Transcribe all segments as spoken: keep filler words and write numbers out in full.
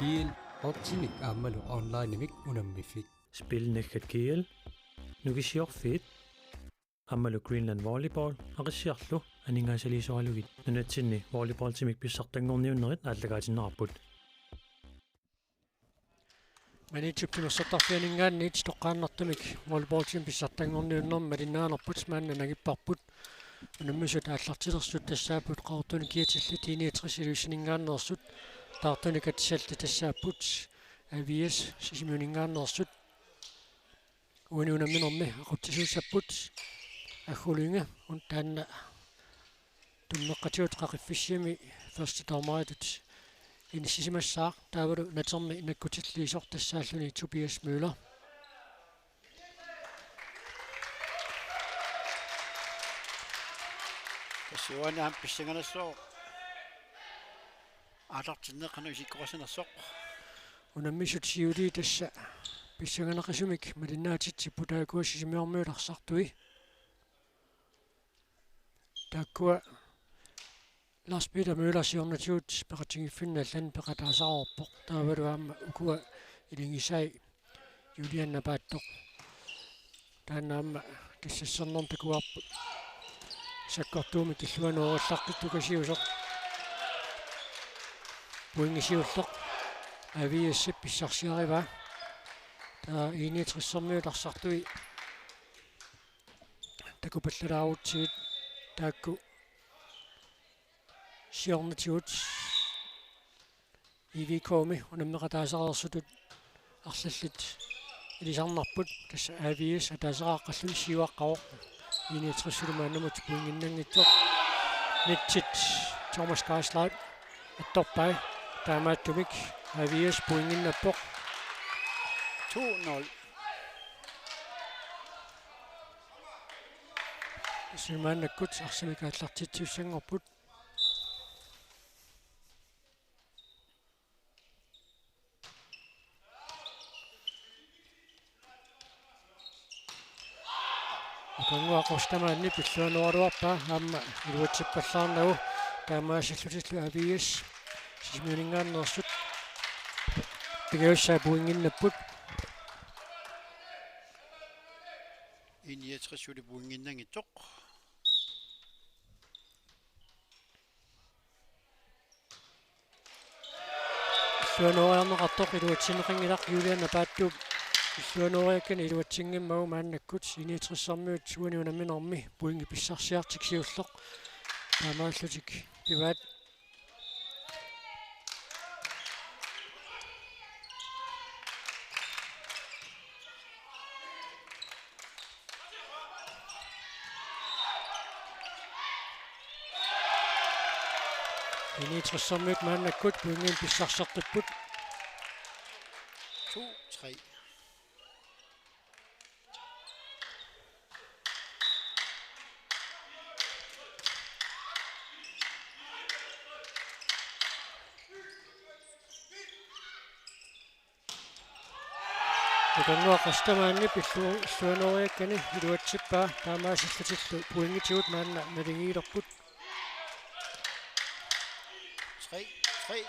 Spil Optimik aammalu onlinemik unammiffik. Spil Naggat G L, Nukissiorfiit aammalu Greenland Volleyball Aqissiarlu aningaasaliisoralugit nunatsinni volleyballtimik pissartanngorniunnerit aallakaatinneqarput. Maniitsup timersortarfianinngaanniit toqqaannartumik volleyballtimik pissartanngorniunnermi malinnaanerput maanna nangipparput. Unammisut aallartilersut tassaapput Qaqortumi Kiatillit I niogtres Ilulissaninngaanneersut, Taartumi Katisallit tassaapput A V S Sisimiuninngaanneersut. Uani unamminermi aqutsisuussapput Agguluinga un taanna tummeqqatigut qaqiffissiami første dommeritut inissisimassaaq, taavalu natermi nakkutilliisoq tassaalluni Tobias Møller. Tassa uani aamma pissanganassaaq. Aallartinneq qanoq isikkoqarsinersoq. Unammisut siulii tassa pissanganaqisumik malinnaatitsipput taakkua Sisimiormiut arsartui. Taakkua Lars Peter Møller siornatigut peqatigiiffinni allani peqataasarpoq. Taavalu aamma ukua iligisai Julian Napaattoq. Taanna aamma tassassernermut takuarput. Sakkortuumik illuanut oorillaqqittukasiusoq. Pointi siulleq A V S-ip pissarsiarivaa. Taava I niogtres-ermiut arsartui takupallalaarutsigit taakku siornatigut I V K-mi unammeqataasareersutut arlallit ilisarnarput, tassa A V S ataaseqaqqalluni siuaqqavoq. I niogtres-ilu maannamut pointinnanngitsoq. Nitsit Thomas Geisler attorpai, taamaattumik A V S pointinnappoq. To nul. Suli maannakkut arsamik aallartitsisussanngorput. Ukannguaq Qustamaanni pilluanooraluarpaa aamma iluatsippallaarnagu, taamaasillutillu A V S Sisimiuninngaanneersut pingajussaa pointinnappoq. I niogtres-ilu pointinnanngitsoq. Illuanooriarneqartoq iluatsinneqanngilaq, Julian Napaattuup illuanooriakkani iluatsinngimmagu maannakkut I niogtres-ermiut uani unamminermi pointit pissarsiartik siulleq taamaallutik pivaat. I niogtres-ermiut maannakkut pointinik pissarsertupput. To tre. Ukannguaq Qustamaanni pillu-, illuanooriakkani iluatsippaa, taamaasillutillu pointitigut maanna naligiilerput. Tre tre.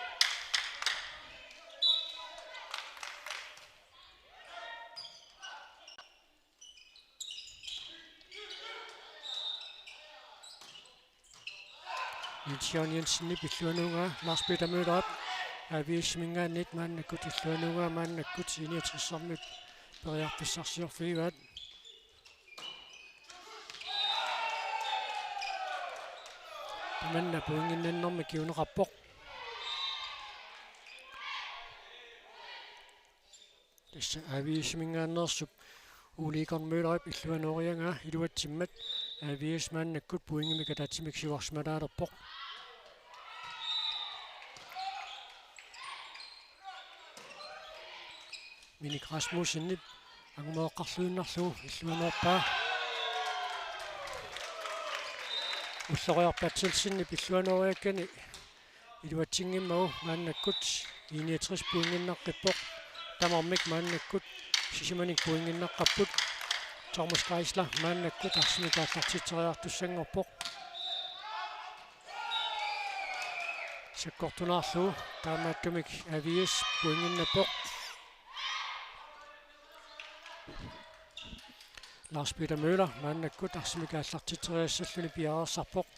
Niels Jørgen Jensenip illuanungaa Lars Peter Møllerip A V S-iminngaanniit maannakkut illuanungaa maannakkut I niogtres-ermiut periarfissarsiorfigivaat. Tamanna pointinnannermik kinguneqarpoq. Tassa A V S-iminngaanneersup Ole Egon Møllerip illuanooriagaa iluatsimmat A V S maannakkut pointimik ataatsimik siuarsimalaalerpoq. Minik Rasmussenip angumeeqqarluinnarlugu illuanoorpaa. Ulloriaq Berthelsenip illuanooriakkani iluatsinngimmagu maannakkut I niogtres pointinnaqqippoq. Tamarmik maannakkut sisamanik pointinnaqqapput. Thomas Geisler maannakkut arsamik aallartitseriartussanngorpoq. Sakkortunaarlugu taamaattumik A V S pointinnappoq. Lars Peter Møller maannakkut arsamik aallartitseriassalluni piareersarpoq.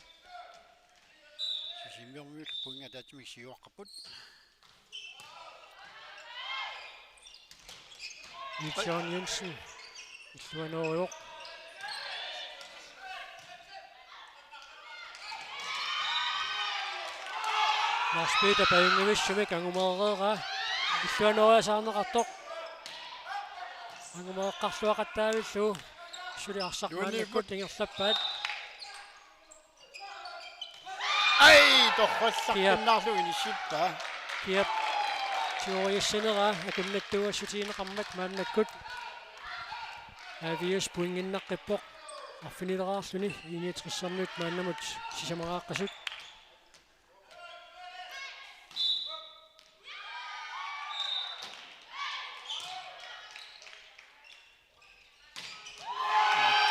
Sisimiormiut pointit ataatsimik siuaqqapput. Niels Jørgen Jensen. Illuanoorujoq. Lars Peter pajunngivissummik angumereeraa. Illuanooriasaarneqartoq. Angumereqqarluaqattaavillugu. Suli arsaq maannakkut ingerlappaat. Ai, torrallaqqinnarlugu inissippaa. Kiap. Tioriassaneraa akunnattuuassutigineqarmat maannakkut. A V S pointinnaqqippoq. Arfinileraarluni I niogtressermiut maannamut sisamagaaqqasut.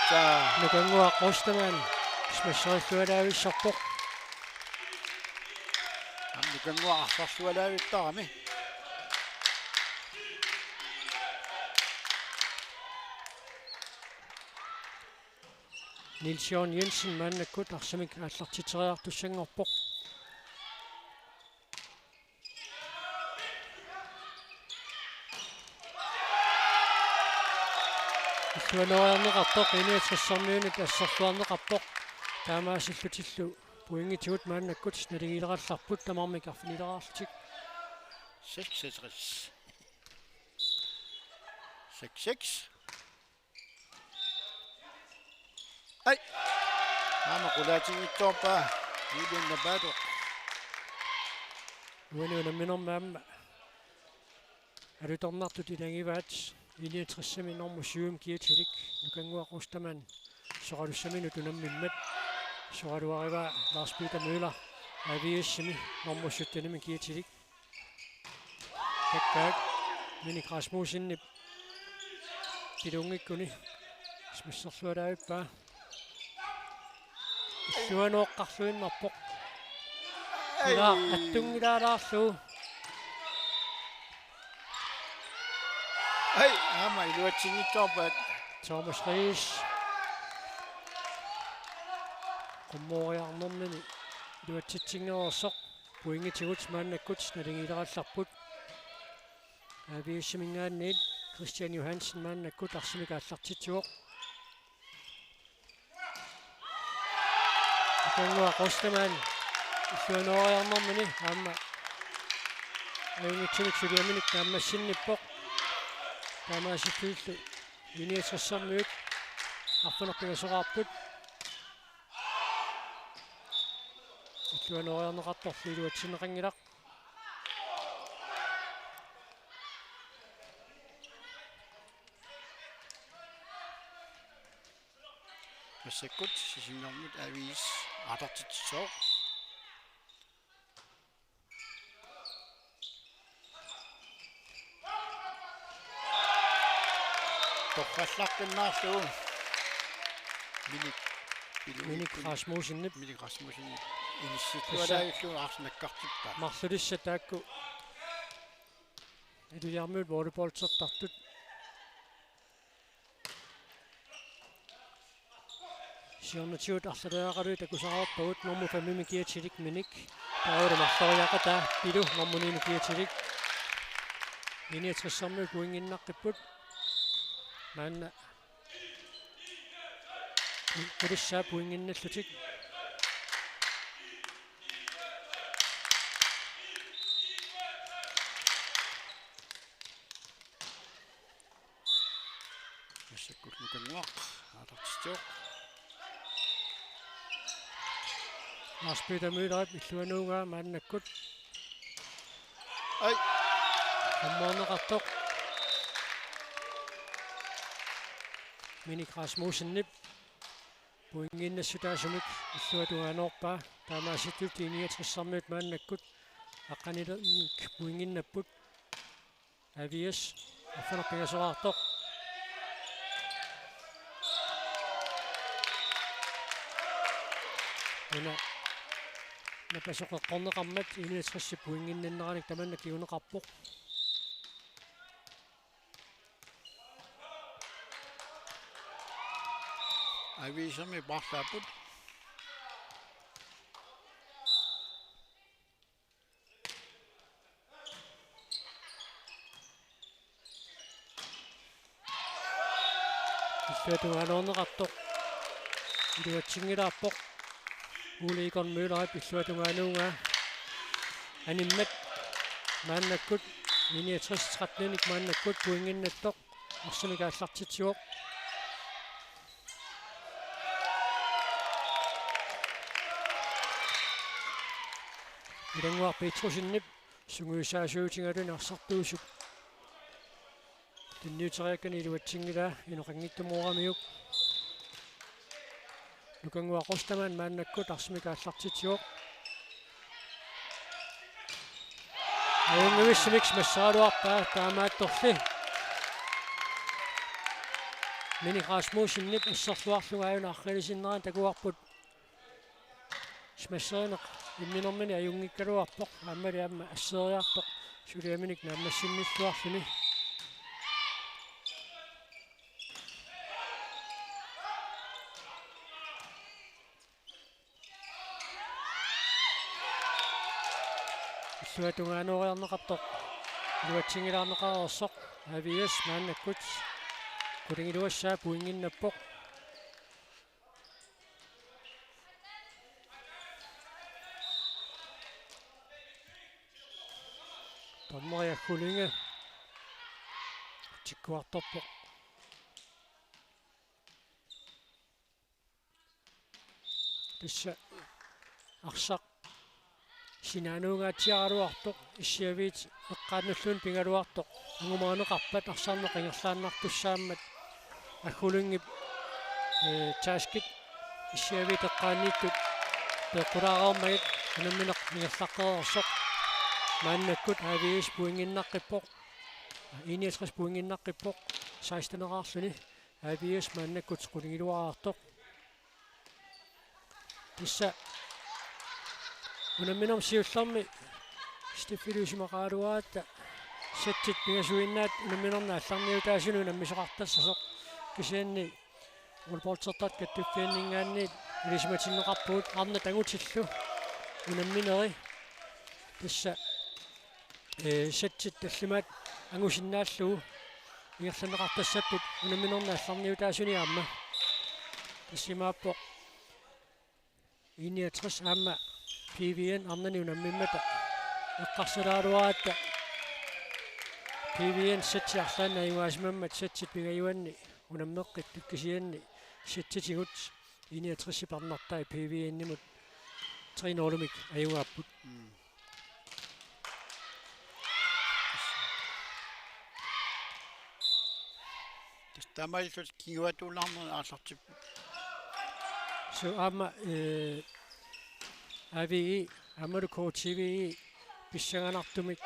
Sa. Nukannguaq Ostermann smasserillualaavissarpoq. Nukannguaq arsarlualaavittarami. Niels Jørgen Jensen maannakkut arsamik aallartitseriartussanngorpoq. Illuanooriarneqartoq I niogtressermiunit asserluarneqarpoq. Taamaasillutillu pointitigut maannakkut naligiilerallarput tamarmik arfinileraarlutik. Seksogtres. Seks seks. Ai. Aamma qulaatinngitsoorpaa Julian Napatoq. Uani unamminermi aamma alutornartut ilagivaat I niogtressermiut normu syvimi kiatilik Nukannguaq Ostermann soralussaminut unammimmat. Soraluarivaa Lars Peter Møller A V S-imi normu syttenimi kiatilik. Takkaak Minik Rasmussenip piluunngikkuni smasserlualaavippaa. Illuanooqqarluinnarpoq. Ai. Ila attunngilaalaarlugu. Ai, aamma iluatsinngitsoorpaat. Thomas Ries. Qummooriarnermini iluatsitsinngereersoq. Pointitigut maannakkut naligiilerallarput. A V S-iminngaanniit Christian Johansen maannakkut arsamik aallartitsivoq. Nukannguaq Ostermann illuanooriarnermini aamma ajunngitsunik suliaminik naammassinnippoq. Taamaasillutillu I niogtressermiut arfineq-pingasoraarput. Illuanooriarneqartorlu iluatsinneqanngilaq. Massakkut Sisimiormiut A V S aallartitsissooq. Torrallaqqinnarlugu. Minik. Minik Rasmussenip. Minik Rasmussenip. Inissillualaarlugu arsaq nakkartippaa. Marlulissat taakku Ilulissarmiut volleyballsertartut. Siornatigut arlaleriarlugit takusaqarpagut normu femimi kiatilik Minik. Taavalu marloriaqataa Pilu normu nimi kiatilik. I niogtressermiut pointinnaqqipput. Maanna qulissaa pointinnallutik. Massakkut Nukannguaq aallartitsivoq. Lars Peter Møllerip illuanooraa maannakkut. Ai. Ammoorneqartoq. Minik Rasmussenip pointinnassutaasumik illuatungaanorpaa. Taamaasillutik I niogtressermiut maannakkut aqqanilinnik pointinnapput. A V S arfineq-pingasoraartoq. Una napasoqeqqorneqarmat I niogtres pointinninneranik tamanna kinguneqarpoq. Aviisimi paarlaapput. Illuatungaanukarneqartoq iluatsinngilaarpoq. Ole Egon Møllerip illuatungaanugaa animmat maannakkut I niogtres tretten maannakkut pointinninnattoq arsamik aallartitsivoq. Ilannguaq Petrussenip sungiusaasuutigaluni arsartuusup tunniuteriakkani iluatsinngilaa, inoqanngitsumooq. Nukannguaq Ostermann maannakkut arsamik aallartitsivoq. Ajunngivissumik smasseraluarpaa, taamaattorli Minik Rasmussenip asserluarlugu aajuna arriilisinneranik takuarput. Smasserineq imminermini ajunngikkaluarpoq, aammali aamma asseeriartoq suliaminik naammassinnilluarluni. Illuatungaanukarneqartoq iluatsinngilaarneqareersoq. A V S maannakkut qulingiluassaa pointinninnappoq. Dommeri Aggu Lynge tikkuartorpoq. Tassa arsaq sinaanungaatsiaraluartoq, issiaviit eqqaannulluunniit pigaluartoq angumerineqarpat arsarneq ingerlaannartussaammat. Aggu Lyngep, ee, taskit issiaviit eqqaaniittut peeqqulaareermagit unammineq ingerlaqqereersoq. Maannakkut A V S pointinnaqqippoq. I niogtres pointinnaqqippoq, seksteneqarluni. A V S maannakkut qulingiluaartoq. Tassa unamminermi siullermi Steff-ip isumaqaraluaratta settit pingasuinnaat unamminerni aallarniutaasuni unammisoqartassasoq. Kisianni Ole Poulsertaq kattuffianninngaanniit ilisimatinneqarpugut arnat angutillu unammineri. Tassa ee, settit tallimaat angusinnaallugu ingerlanneqartassapput unamminerni aallarniutaasuni aamma. Tassa imaappoq I niogtres aamma P V N arnani unammimmata eqqarsalaaruaratta. P V N settit arlaanni ajugaasimammat settit pingajuanni unammeqqittut, kisianni settitigut I niogtres arnartai P V N-imut tre nul-imik ajugaapput. Mm. Tassa taamaalillutik kinguaattuulaarnerit aallartipput. Suu aamma, ee, A V E aammalu K T V E pissanganartumik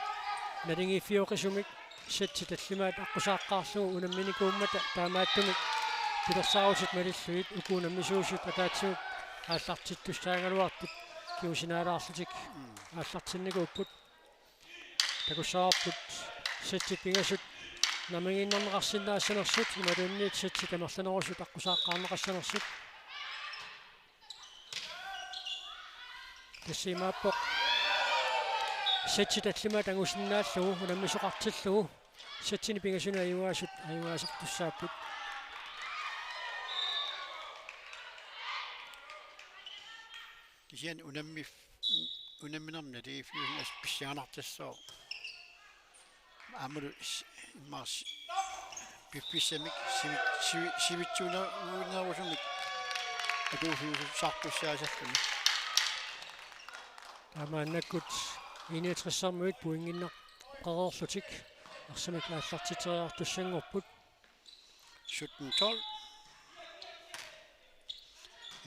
naligiiffioqisumik settit tallimaat aqqusaaqqaarlugu unamminikuummata, taamaattumik pilersaarutit malillugit uku unammisuusut ataatsivut aallartittussaagaluartut kingusinaalaarlutik aallartinnikuupput. Takussavarput settit pingasut namminiinnarneqarsinnaassanersut imaluunniit settit amerlanerusut aqqusaaqqaarneqassanersut. Tassa imaappoq settit tallimaat angusinnaallugu unammisoqartillugu settini pingasuni ajugaasut ajugaasartussaapput. Kisianni unammi-, unamminermi naligiiffiusunut assut pissanganartassaaq. Aammalu s-, immaqa s-, piffissamik sivi-, sivi-, sivitsuuneru-, -nerusumik atuuffiusussaartussaasarluni. Taamaannakkut I niogtres-ermiut pointinnaqqereerlutik arsamik aallartitseriartussanngorput. Sytten tolv.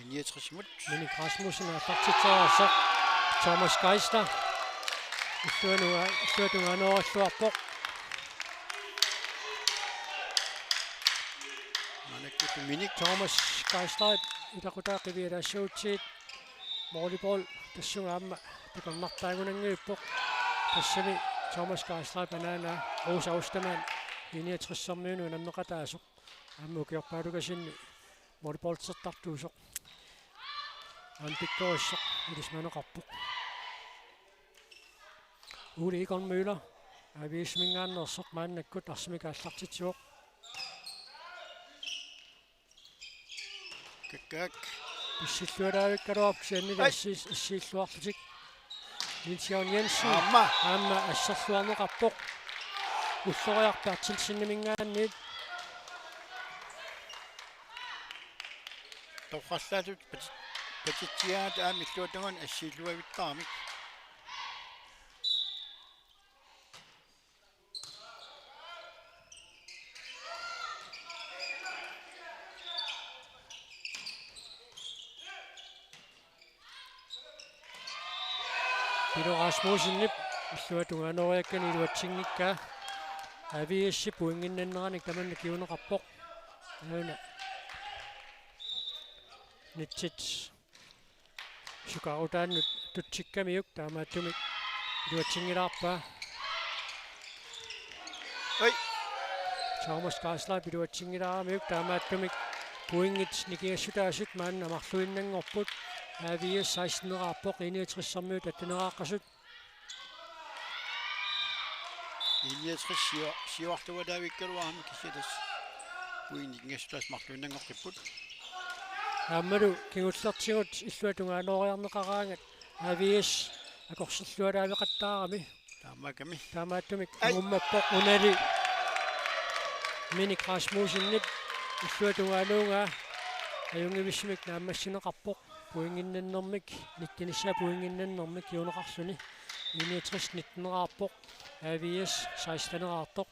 I niogtres-imut. Minik Rasmussen aallartitseriarsoq. Thomas Geisler. Illuatungaa-, illuatungaanuarilluarpoq. Maannakkut Minik. Thomas Geisler, ilaqutaa qivialaassagutsigu. Volleyball tassunga aamma takornartaagunanngilaq. Tassami Thomas Geisler anaanaa Rosa Ostermann I-niogtressermiunut unammeqataasoq. Aamma ukiorpaalukasinni volleyballitsertartuusoq aamma pikkorissoq ilisimaneqarpoq. Ole Egon Møller, A V S-iminngaanneersoq, maannakkut arsamik aallartitsivoq. Kakkaak. Pissillualaavikkaluarpoq kisiannili. Ai. Assi-, assiilluarlutik. Niels Jørgen Jensen. Aamma. Aamma asserluarneqarpoq. Ulloriaq Berthelseniminngaanniit. Torrallaatut pati-, patitsiaat aamma illuatungaani assiilluavittarami. Pilo Rasmussenip illuatungaanooriakkani iluatsinngikkaa. A V S-ip pointinnannerannik tamanna kinguneqarpoq. Aana. Nitsit. Sukaarutaannut tutsikkamiuk, taamaattumik iluatsinngilaarpaa. Ai. Thomas Geisler iluatsinngilaaramiuk, taamaattumik pointit nikingassutaasut maanna marluinnanngorput. A V S seksten-eraarpoq, I-niogtressermiut atteneraarput. I-niogtres siu-, siuarlualaavikkaluarami kisianni tassa pointit nikingassutaasut marluinnanngoqqipput. Aammalu kingullertigut illuatungaanooriarneqaraangat A V S akorsillualaaveqattaarami. Taamaakkami. Taamaattumik. Ai. Angummappoq, unali Minik Rasmussenip illuatungaanuugaa ajunngivissumik naammassineqarpoq. Pointinnannermik, nittenissaa pointinnannermik kinguneqarluni. I-niogtres nitteneraarpoq, A V S seksteneraartoq.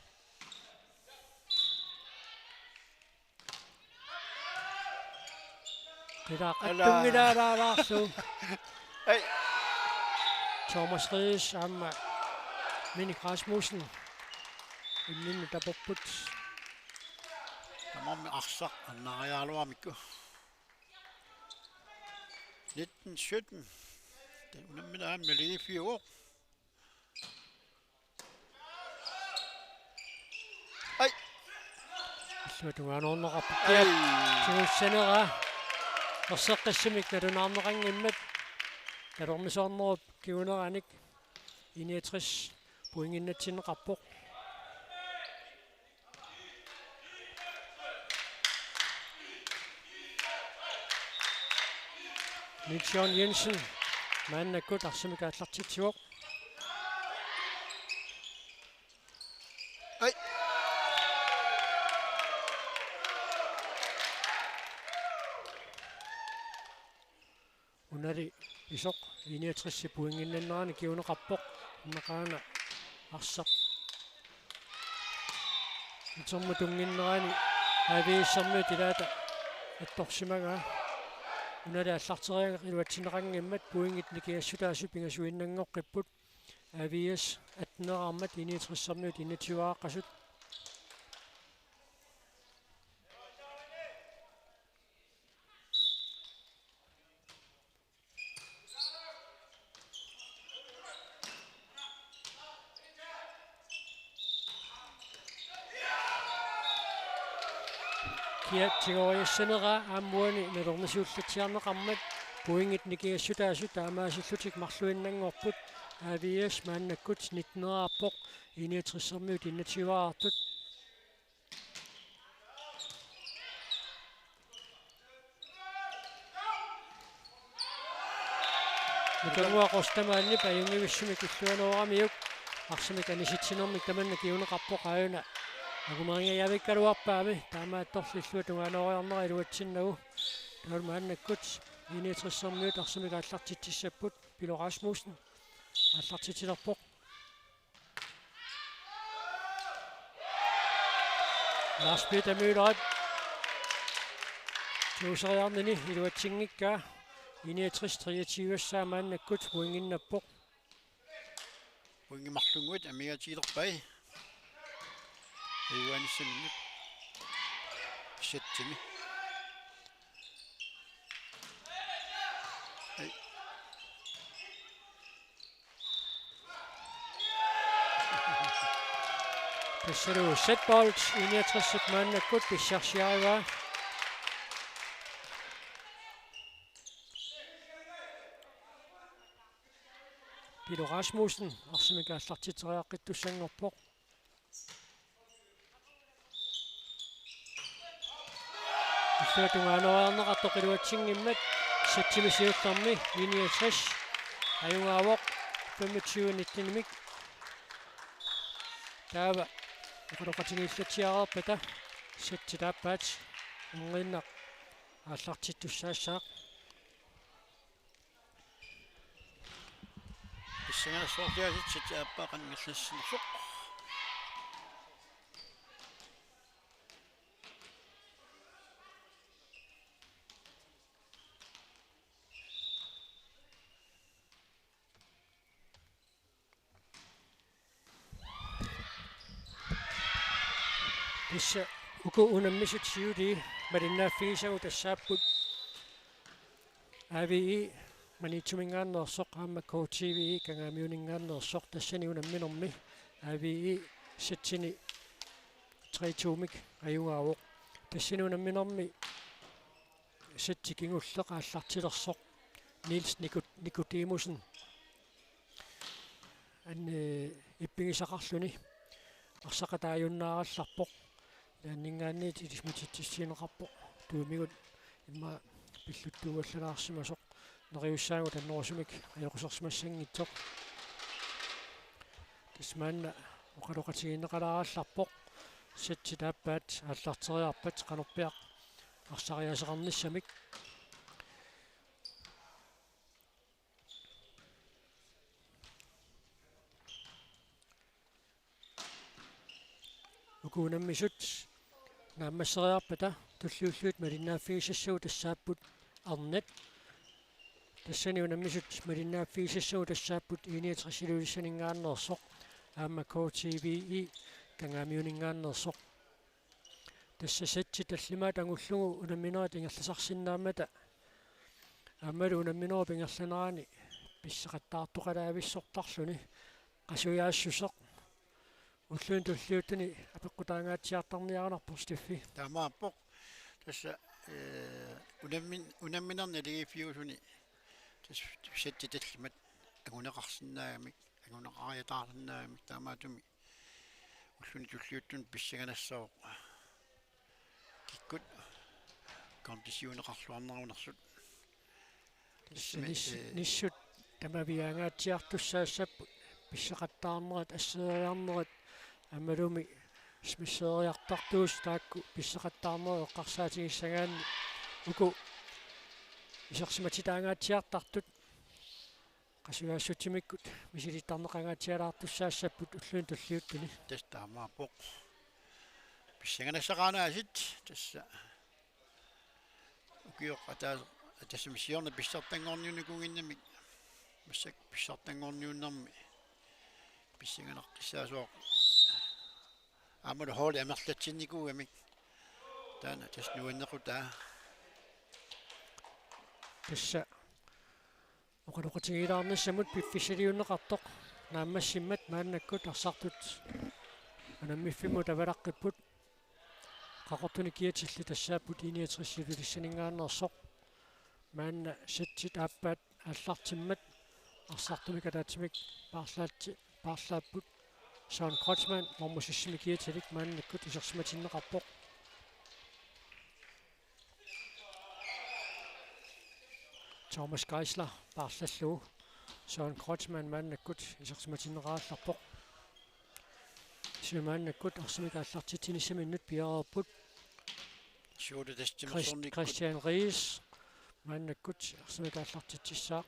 Qilaq. Ala. Attunngilaalaalaarlugu. Ai. Thomas Ries aamma Minik Rasmussen imminnut taperput. Tamarmik arsaq annaariaraluarmikku. Nitten sytten. Taanna unammineq aamma naligiiffiuvoq. Ai. Illuatungaanoorneqarpoq. Ai. Tigussaneraa. Erseqqissumik nalunaarneqanngimmat. Nalornisoornerup kinguneranik. I-niogtres pointinnatsinneqarpoq. Niels Jørgen Jensen maannakkut arsamik aallartitsivoq. Ai. Unali isoq I-niogtres pointinnannerani kinguneqarpoq. Naqaana arsaq itermut tunnginnerani A V S-ermiut ilaata attorsimagaa. Unali aallarteriarneq iluatsinneqanngimmat pointit nikingassutaasut pingasuinnanngoqqipput. A V S atteneraarmat I-niogtres-ermiut enogtyve-aaqqasut. Kia tigoriassaneraa aamma uani nalornisuullatsiarneqarmat pointit nikingassutaasut taamaasillutik marluinnanngorput. A V S maannakkut nitteneraarpoq, I-niogtres-ermiut enogtyve-aartut. Nutannguaq Ostermannip ajunngivissumik illuanooramiuk arsamik anisitsinermik tamanna kinguneqarpoq, aajuna angumeringajavikkaluarpaami, taamaattorli illuatungaanooriarnera iluatsinnagu. Taavalu maannakkut I-niogtres-ermiut arsamik aallartitsissapput, Pilo Rasmussen aallartitsilerpoq. Lars Peter Møllerip tiguseriarnini iluatsinngikkaa. I-niogtres treogtyve-ssaa maannakkut pointinnappoq. Pointit marlunnguit amigaatigilerpai. Iuanissaminnut. Sættimi. Ai. Tassalu setbold I-niogtresip maannakkut pissarsiarivaa. Pilo Rasmussen arsamik aallartitseriaqqittussanngorpoq. Illuatungaaneriarneqartoq iluatsinngimmat, settimi siullermi I-niogtres ajugaavoq femogtyve nittenimik. Taava oqaloqatigiillatsiareerpata setti taappaat erniinnaq aallartittussaassaaq. Pissanganassaartiaasiit setti aappaa qanillassinnersoq. Tassa uku unammisut siulii malinnaaffigisagut tassaapput A V E Maniitsuminngaanneersoq aamma K T V E Kangaamiuninngaanneersoq, tassani unamminermi A V E settini tre to-mik ajugaavoq. Tassani unamminermi setti kingulleq aallartilersoq Niels Nikot-, Nikodemussen an-, eh, ippigisaqarluni arsaqataajunnaarallarpoq. Ilaanninngaanniit ilisimatitsissutigineqarpoq tuumigut immaqa pilluttuuallalaarsimasoq, neriussaagut annerusumik ajoqusersimassanngitsoq. Tassa maanna oqaloqatigiinneqalaarallarpoq setti taappaat aallarteriarpat qanorpiaq arsariaaseqarnissamik. Uku unammisut naammasseriarpata tulliullugit malinnaaffigisassagut tassaapput arnat. Tassani unammisut malinnaaffigisassagut tassaapput I-niogtres Ilulissaninngaanneersoq aamma K T V E Kangaamiuninngaanneersoq. Tassa setti tallimaat angullugu unamminerit ingerlasarsinnaammata aammalu unamminerup ingerlanerani pissaqattaartoqalaavissortarluni qasujaassuseq. Ulluni tulliuttuni apeqqutaangaatsiartarniarunarpoq, Steffi. Taamaappoq. Tassa, eh, unammin-, unamminerni naligiiffiusuni tassa setti tallimat anguneqarsinnaagamik, anguneqariataarsinnaagamik, taamaattumik ulluni tulliuttuni pissanganassaaq kikkut konditioniuneqarluarnerunersut. Tassa nis-, eh, nissut tamaviaangaatsiartussaassapput, pissaqattaarnerat, asseriarnerat aammalumi smisseeriartartuusut taakku pissaqattaarnerat eqqarsaatigissagaanni uku isersimatitaangaatsiartartut qasujaassutsimikkut misilittarneqangaatsialaartussaassapput ulluni tulliuttuni. Tassa taamaappoq. Pissanganassaqaanaasiit tassa ukioq ataa-, ataasiarluni siorna pissartanngorniunnikuunnginnamik massakkut pissartanngorniunnermi pissanganaqqissaassaaq. Aammalu holdit amerlatsinnikuugamik. Taanna tassa nuannequtaa. Tassa oqaloqatigiilaarnissamut piffissaliunneqartoq naammassimmat maannakkut arsartut unammiffimmut avalaqqipput. Qaqortuni kiatillit tassaapput I-niogtres Ilulissaninngaanneersoq. Maanna settit aappaat aallartimmat arsartumik ataatsimik paarlaatsi-, paarlaapput. Søren Kreutzmann, nummer seks-imi kiatilik, maannakkut isersimatinneqarpoq. Thomas Geisler paarlallugu. Søren Kreutzmann maannakkut isersimatinneqarallarpoq. Sumi maannakkut arsamik aallartitsinissaminnut piareerput. Siulleq Chris-, timersornikkut. Christian Ries maannakkut arsamik aallartitsissaaq.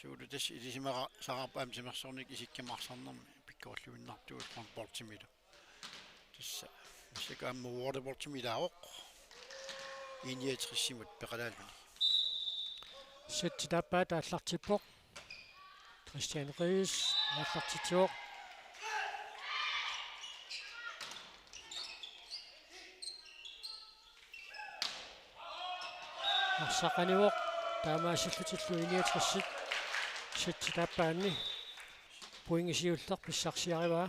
Siulleq tassa ilisimasaqarpoq aamma timersornikkut isikkama arsarnermi pikkorilluinnartugut håndboldimilu. Tassa massakkut aamma volleyballtimi ilaavoq. I-niogtres-imut peqalaalluni. Settit aappaat aallartippoq. Christian Ries aallartitsivoq. Arsaq anivoq, taamaasillutillu I-niogtres settit aappaanni pointi siulleq pissarsiarivaa.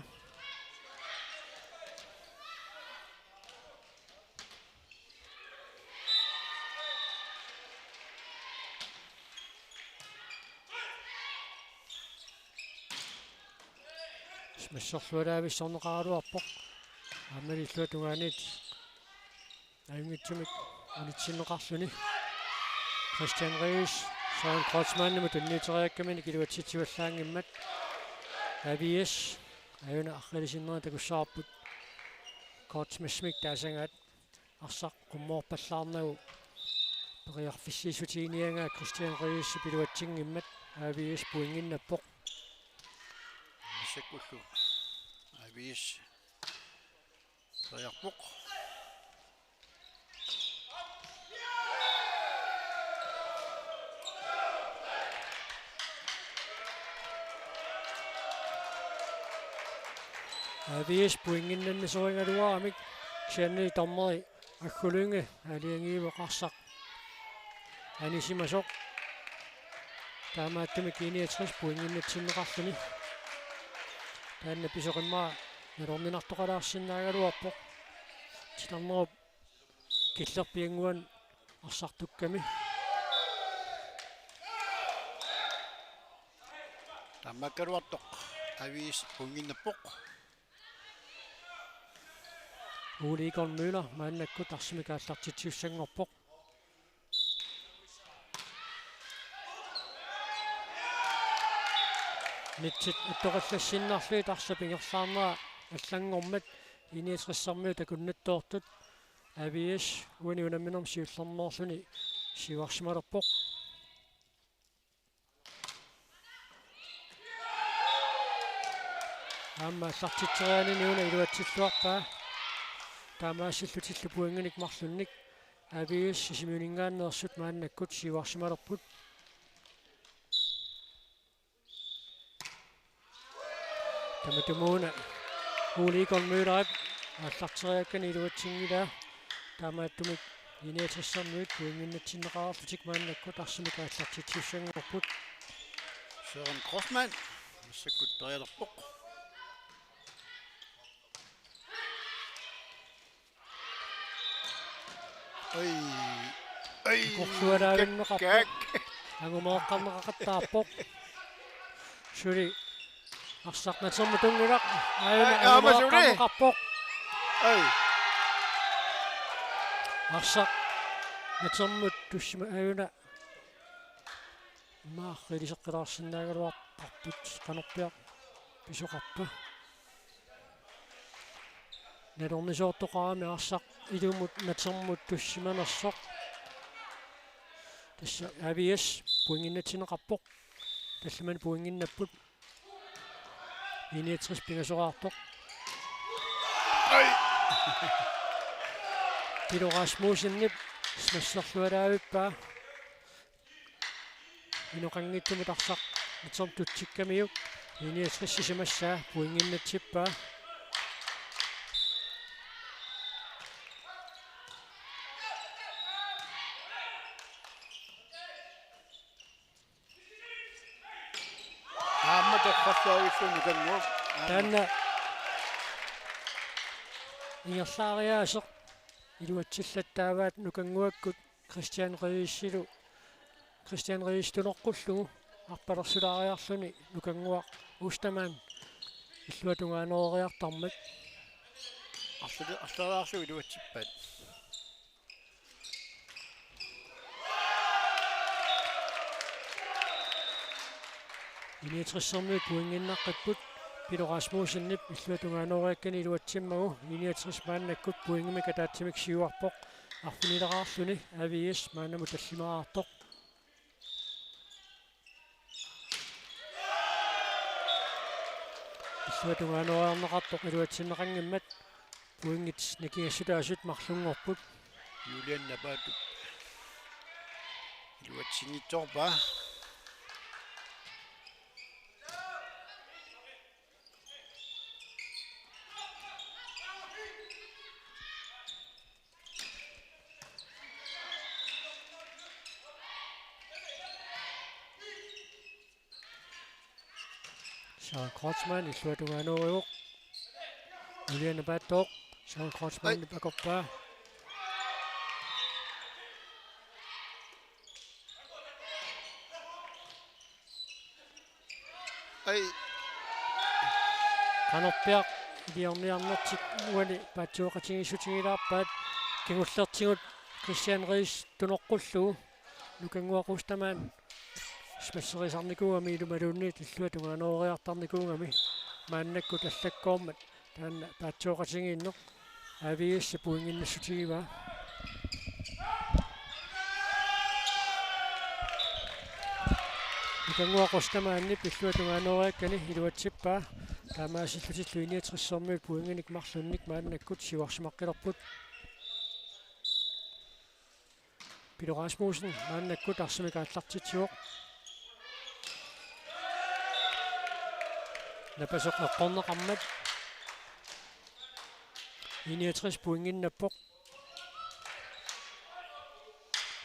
Smasserlualaavissorneqaraluarpoq. Aamma illuatungaaniit ajunngitsumik unitsinneqarluni. Christian Ries Søren Kreutzmannimut tunniuteriakkaminik iluatsitsivallaanngimmat. A V S ajuna arriilisinnera takussavarput. Kort smash-imik taasagaat arsaq qummoorpallaarnagu periarfissiissutiginiagaa Christian Riesip iluatsinngimmat. A V S pointinnappoq. Massakkut A V S periarpoq. A V S pointinnannisorigaluaramik, kisianni dommeri Aggu Lynge aalajangiivoq arsaq anisimasoq. Taamaattumik I niogtres pointinnatsinneqarluni. Taanna pisoq immaqa nalorninartoqalaarsinnaagaluarpoq. Titarnerup killerpiannguani arsartukkami. Taamaakkaluartoq A V S pointinnappoq. Ole Egon Møller maannakkut arsamik aallartitsisussanngorpoq. Nitsit attoqallassinnarlugit arsap ingerlaarnera allanngormat I niogtressermiut takunnattoortut. A V S uani unamminermi siullermeerluni siuarsimalerpoq. Aamma aallartitseriaanini una iluatsilluarpaa. Taamaassillutillu pointinik marlunnik A V S Sisimiuninngaanneersut maannakkut siuarsimalerput. Tamatumuuna Ole Egon Møllerip aallarteriakkani iluatsinngilaa. Taamaattumik I niogtressermiut pointinnatsinneqarlutik maannakkut arsamik aallartitsisussanngorput. Søren Kreutzmann massakkut periarpoq. Ai. Ai. Korlualaavinneqarpoq. Kak, kak. Angumooqqarneqaqattaarpoq. Suli arsaq natermut tunngilaq. Aajuna. Ai, aamma suli. Angumooqqarneqarpoq. Ai. Arsaq natermut tussima-, aajuna. Immaqa arriiliseqqilaarsinnaagaluarparput, qanorpiaq pisoqarpa. Nalornisoortoqarami arsaq ilumut natermut tussimanersoq. Tassa A V S pointinnatsinneqarpoq. Tallimanik pointinnapput. I niogtres pingasoraartoq. Ai. Pilo Rasmussenip smasserlualaavippaa. Inoqanngitsumut arsaq natermut tutsikkamiuk I niogtres sisamassaa pointinnatsippaa. Aamma torrallaavissuaq Nukannguaq. Aamma. Taanna ingerlaariaaseq iluatsillattaavaat Nukannguakkut Christian Riisilu, Christian Riis tunoqqullugu arpalersulaariarluni Nukannguaq Ostermann illuatungaaneeriartarmat. Arlali-, arlalaarlugu iluatsippaat. I niogtressermiut pointinnaqqipput, Pilo Rasmussenip illuatungaaneeriakkani iluatsimmagu, I niogtres maannakkut pointimik ataatsimik siuarpoq, arfinileraarluni A V S maannamut tallimaartoq. Illuatungaaneeriarneqartoq iluatsinneqanngimmat pointit nikingassutaasut marlunngorput. Julian Napatup iluatsinngitsoorpaa. Søren Kreutzmann illuatungaaneerivoq. Julian Napatooq. Søren Kreutzmann. Ai. Akorpaa. Ai. Qanorpiaq iliorniarnertik uani paatsuuqatigiissutigilaarpaat, kingullertigut Christian Riis tunoqqullugu Nukannguaq Ostermann smasserisarnikuugami ilumaluunniit illua tungaanooriartarnikuugami maannakkut allakkoormat taanna paatsuuqatigiinneq A V S pointinnaassutigivaa. Nukannguaq Ostermannip illua tungaanooriakkani iluatsippaa. Taamaasillutillu I-niogtressermiut pointinik marlunnik maannakkut siuarsimaqqilerput. Pilu Rasmussen maannakkut arsamik aallartitsivoq. Napasoq eqqorneqarmat I-niogtres pointinnappoq.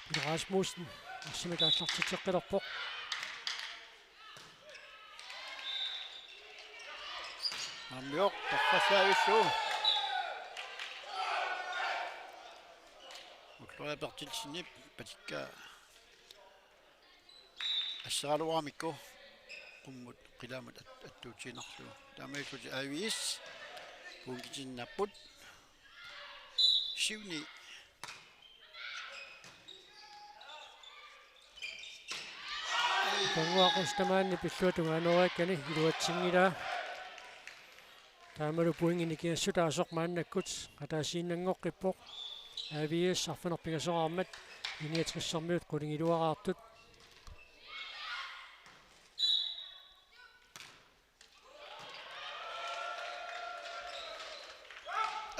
Pilu Rasmussen arsamik aallartitseqqilerpoq. Aamma torrallaavissuuvoq. Ulloq Berthelsenip patikkaa asseraluaramikku qummut qilaamut at-, attuutiinnarlugu. Taamaalillutik A V S pointinnaapput. Syvni. Nukannguaq Ostermannip illua tungaanooriakkani iluatsinngilaa. Taamalu pointinik iassutaa soq maannakkut ataasiinnanngoqqippoq. A V S arfineq-pingasoraarmat I-niogtressermiut qulingiluaraartut.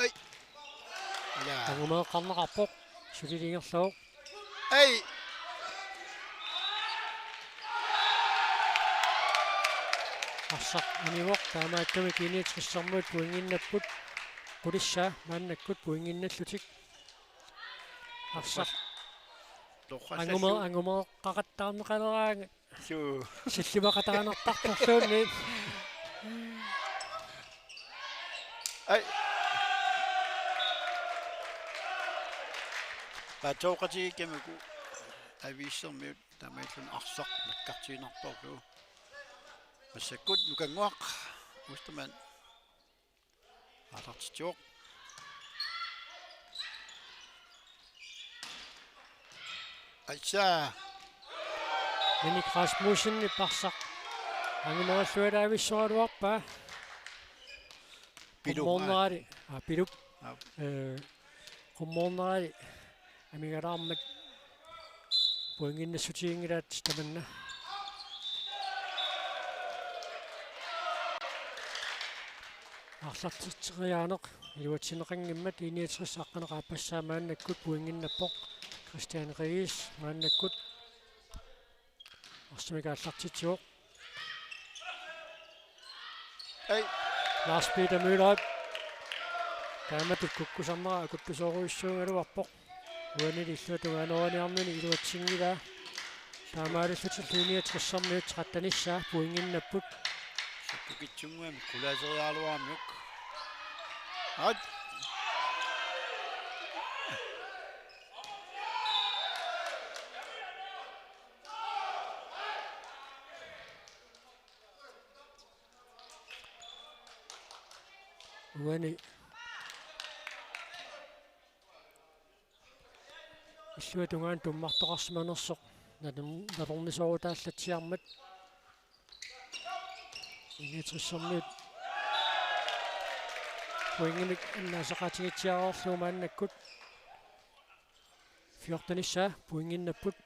Ai. Ila. Angumeeqqarneqarpoq. Suliliinngerlavoq. Ai. Arsaq anivoq, taamaattumik I-niogtressermiut pointinnapput. Qulissaa maannakkut pointinnallutik. Arsaq. Torrallallu. Angume-, angumeeqqaqattaarneqaleraangat. Suu. Sillimaqataanartarporluunniit. Ai. Paatsuuqatigiikkamikku A V S-ermiut taamaalilluni arsaq nakkartiinnartorlugu. Massakkut Nukannguaq Ostermann aallartitsivoq. Aisa. Minik Rasmussenip arsaq angumerillualaavissoraluarpaa. Pilu. Qummoornerali. Aa, Pilup. Aa. Ee, qummoornerali. Amigalaarmat pointinnassutiginngilaat tamanna. Aallartitseriaaneq iluatsinneqanngimmat I-niogtres aqqaneq-aappassaa maannakkut pointinnappoq. Christian Riis maannakkut arsamik aallartitsivoq. Ai. Lars Peter Møller. Taamatut kukkusarnera akuttusoorujussuugaluarpoq. Uanili illua tungaanooriniarnini iluatsinngilaa. Taamaalillutillu I-niogtressermiut trettenissaa pointinnapput. Sakkukitsunnguamik qulaaseriaraluaramiuk. At. Uani illua tungaanut tummartoqarsimanersoq nalun-, nalornisoorutaallatsiarmat. I-niogtressermiut pointimik annaasaqaatigitsiareerlugu maannakkut. Fjortenissaa pointinnapput.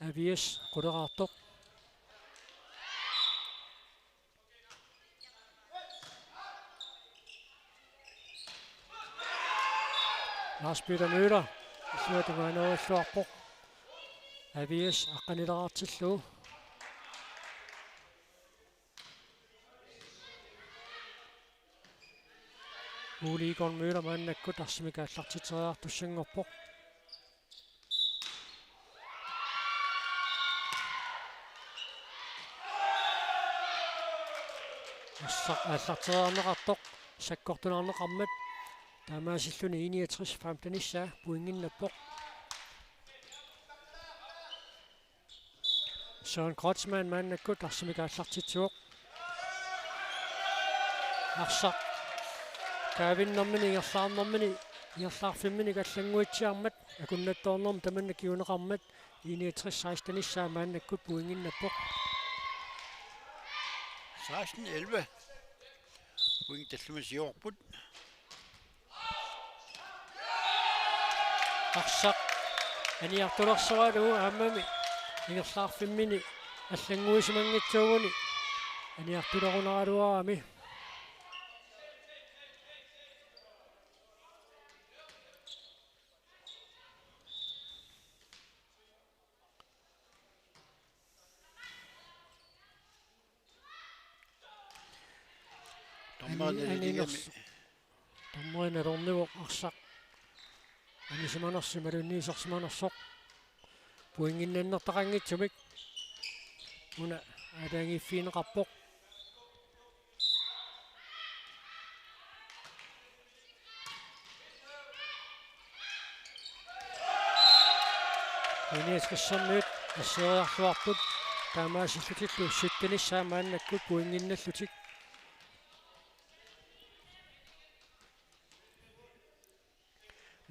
A V S quleraartoq. Lars Peter Møller, illua tungaanoorilluarpoq. A V S aqqanileraartillugu. Ole Igor Møller maannakkut arsamik aallartitseriartussanngorpoq. Arsaq aallarteriarneqartoq sakkortunaarneqarmat. Taamaasilluni I-niogtres femtenissaa pointinnappoq. Søren Kreutzmann maannakkut arsamik aallartitsivoq. Arsaq kaavinnermini ingerlaarnermini ingerlaarfimminik allannguitsiarmat akunnattoornermik tamanna kinguneqarmat I niogtres seksten-issaat maannakkut pointinnappoq. Seksten elleve. Pointit tallimat siorput. Arsaq aniartulersoralugu aammami ingerlaarfimmini allannguisimanngitsuuguni aniartulerunaraluarami. Dommeri Ani-, naliliigami. Aniners-, dommeri nalornivoq arsaq. Anisimanersoq imaluunniit isersimanersoq. Pointinnannertaqanngitsumik. Una aalajangiiffigineqarpoq. I niogtres-ermiut arseriarluarput taamaasillutillu sytten-issaat maannakkut pointinnallutik.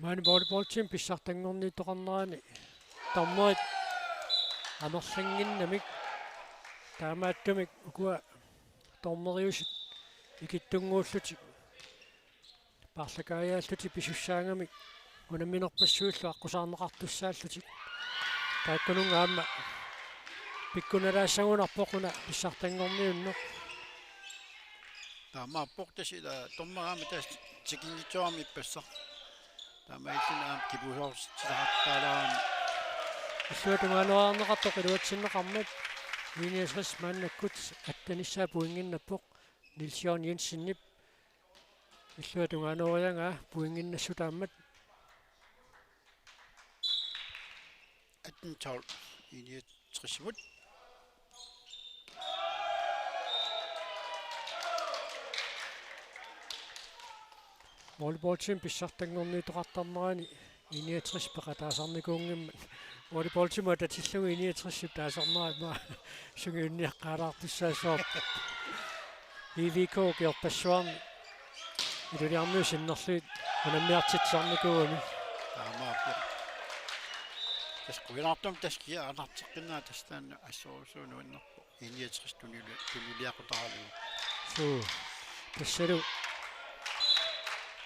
Maani volleyballteam pissartanngorniittoqarnerani dommerit amerlannginnamik, taamaattumik ukua dommeriusut ikittunnguullutik paarlakaajaallutik pisussaagamik unamminerpassuillu aqqusaarneqartussaallutik. Taakkununnga aamma pikkunalaassagunarpoq una pissartanngorniunneq. Taamaappoq tassa ila dommerami tassa tikinngitsoorami ippassaq. Taamaattumik aamma kipusoortitaqattaalaarami. Illuatungaanuarneqartoq iluatsinneqarmat I niogtres maannakkut atten-issaat pointinnappoq Niels Jørgen Jensenip. Illuatungaanuariagaa pointinnassutaammat. Atten tolv I niogtres-imut. Volleyballteam pissartanngorniittoqartarnerani I niogtres peqataasarnikuunngimmat. Volleyballteamut atatillugu I niogtres-ip taasarnera immaqa sungiunniaqqaalaartussaassavarput. I V K ukiorpassuarni iluliarmiut sinnerlugit unammiartitsisarnikuugami. Taamaappoq. Tassa qujanartumik tassa kia aanarteqqinnera tassa taanna assorsuaq nuannerpoq. I niogtres tunuli-, tunuliaqutaralugu. Suu. Tassalu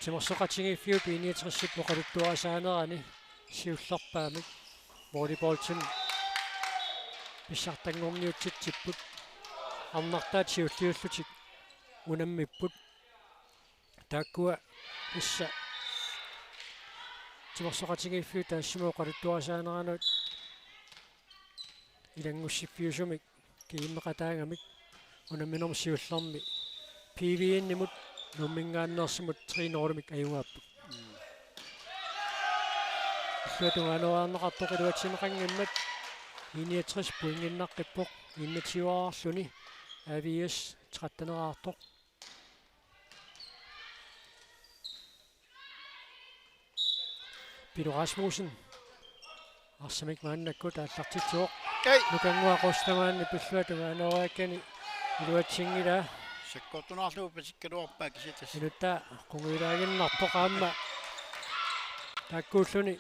timersoqatigiiffiup I niogtres-ip oqaluttuarisaanerani siullerpaamik volleyballteam pissartanngorniutitsipput. Arnartaat siulliullutik unammipput. Taakkua tassa timersoqatigiiffiup taassuma oqaluttuarisaaneranut ilanngussiffiusumik kiinneqataagamik unamminermi siullermi P V N-imut Nuumminngaanneersumut tre nul-imik ajugaapput. Mm. Illuatungaanuarneqartoq iluatsinneqanngimmat I niogtres pointinnaqqippoq enogtyve-rarluni A V S tretten-eraartoq. Pilu Rasmussen. Arsamik maannakkut aallartitsivoq. Ei. Nukannguaq Qustamaanni pilluatungaanooriakkani iluatsinngilaa. Sakkortunaarlugu pasikkaluarpaa kisianni tassa. Inuttaa qungujulaaginnarpoq aamma. Taakkuulluni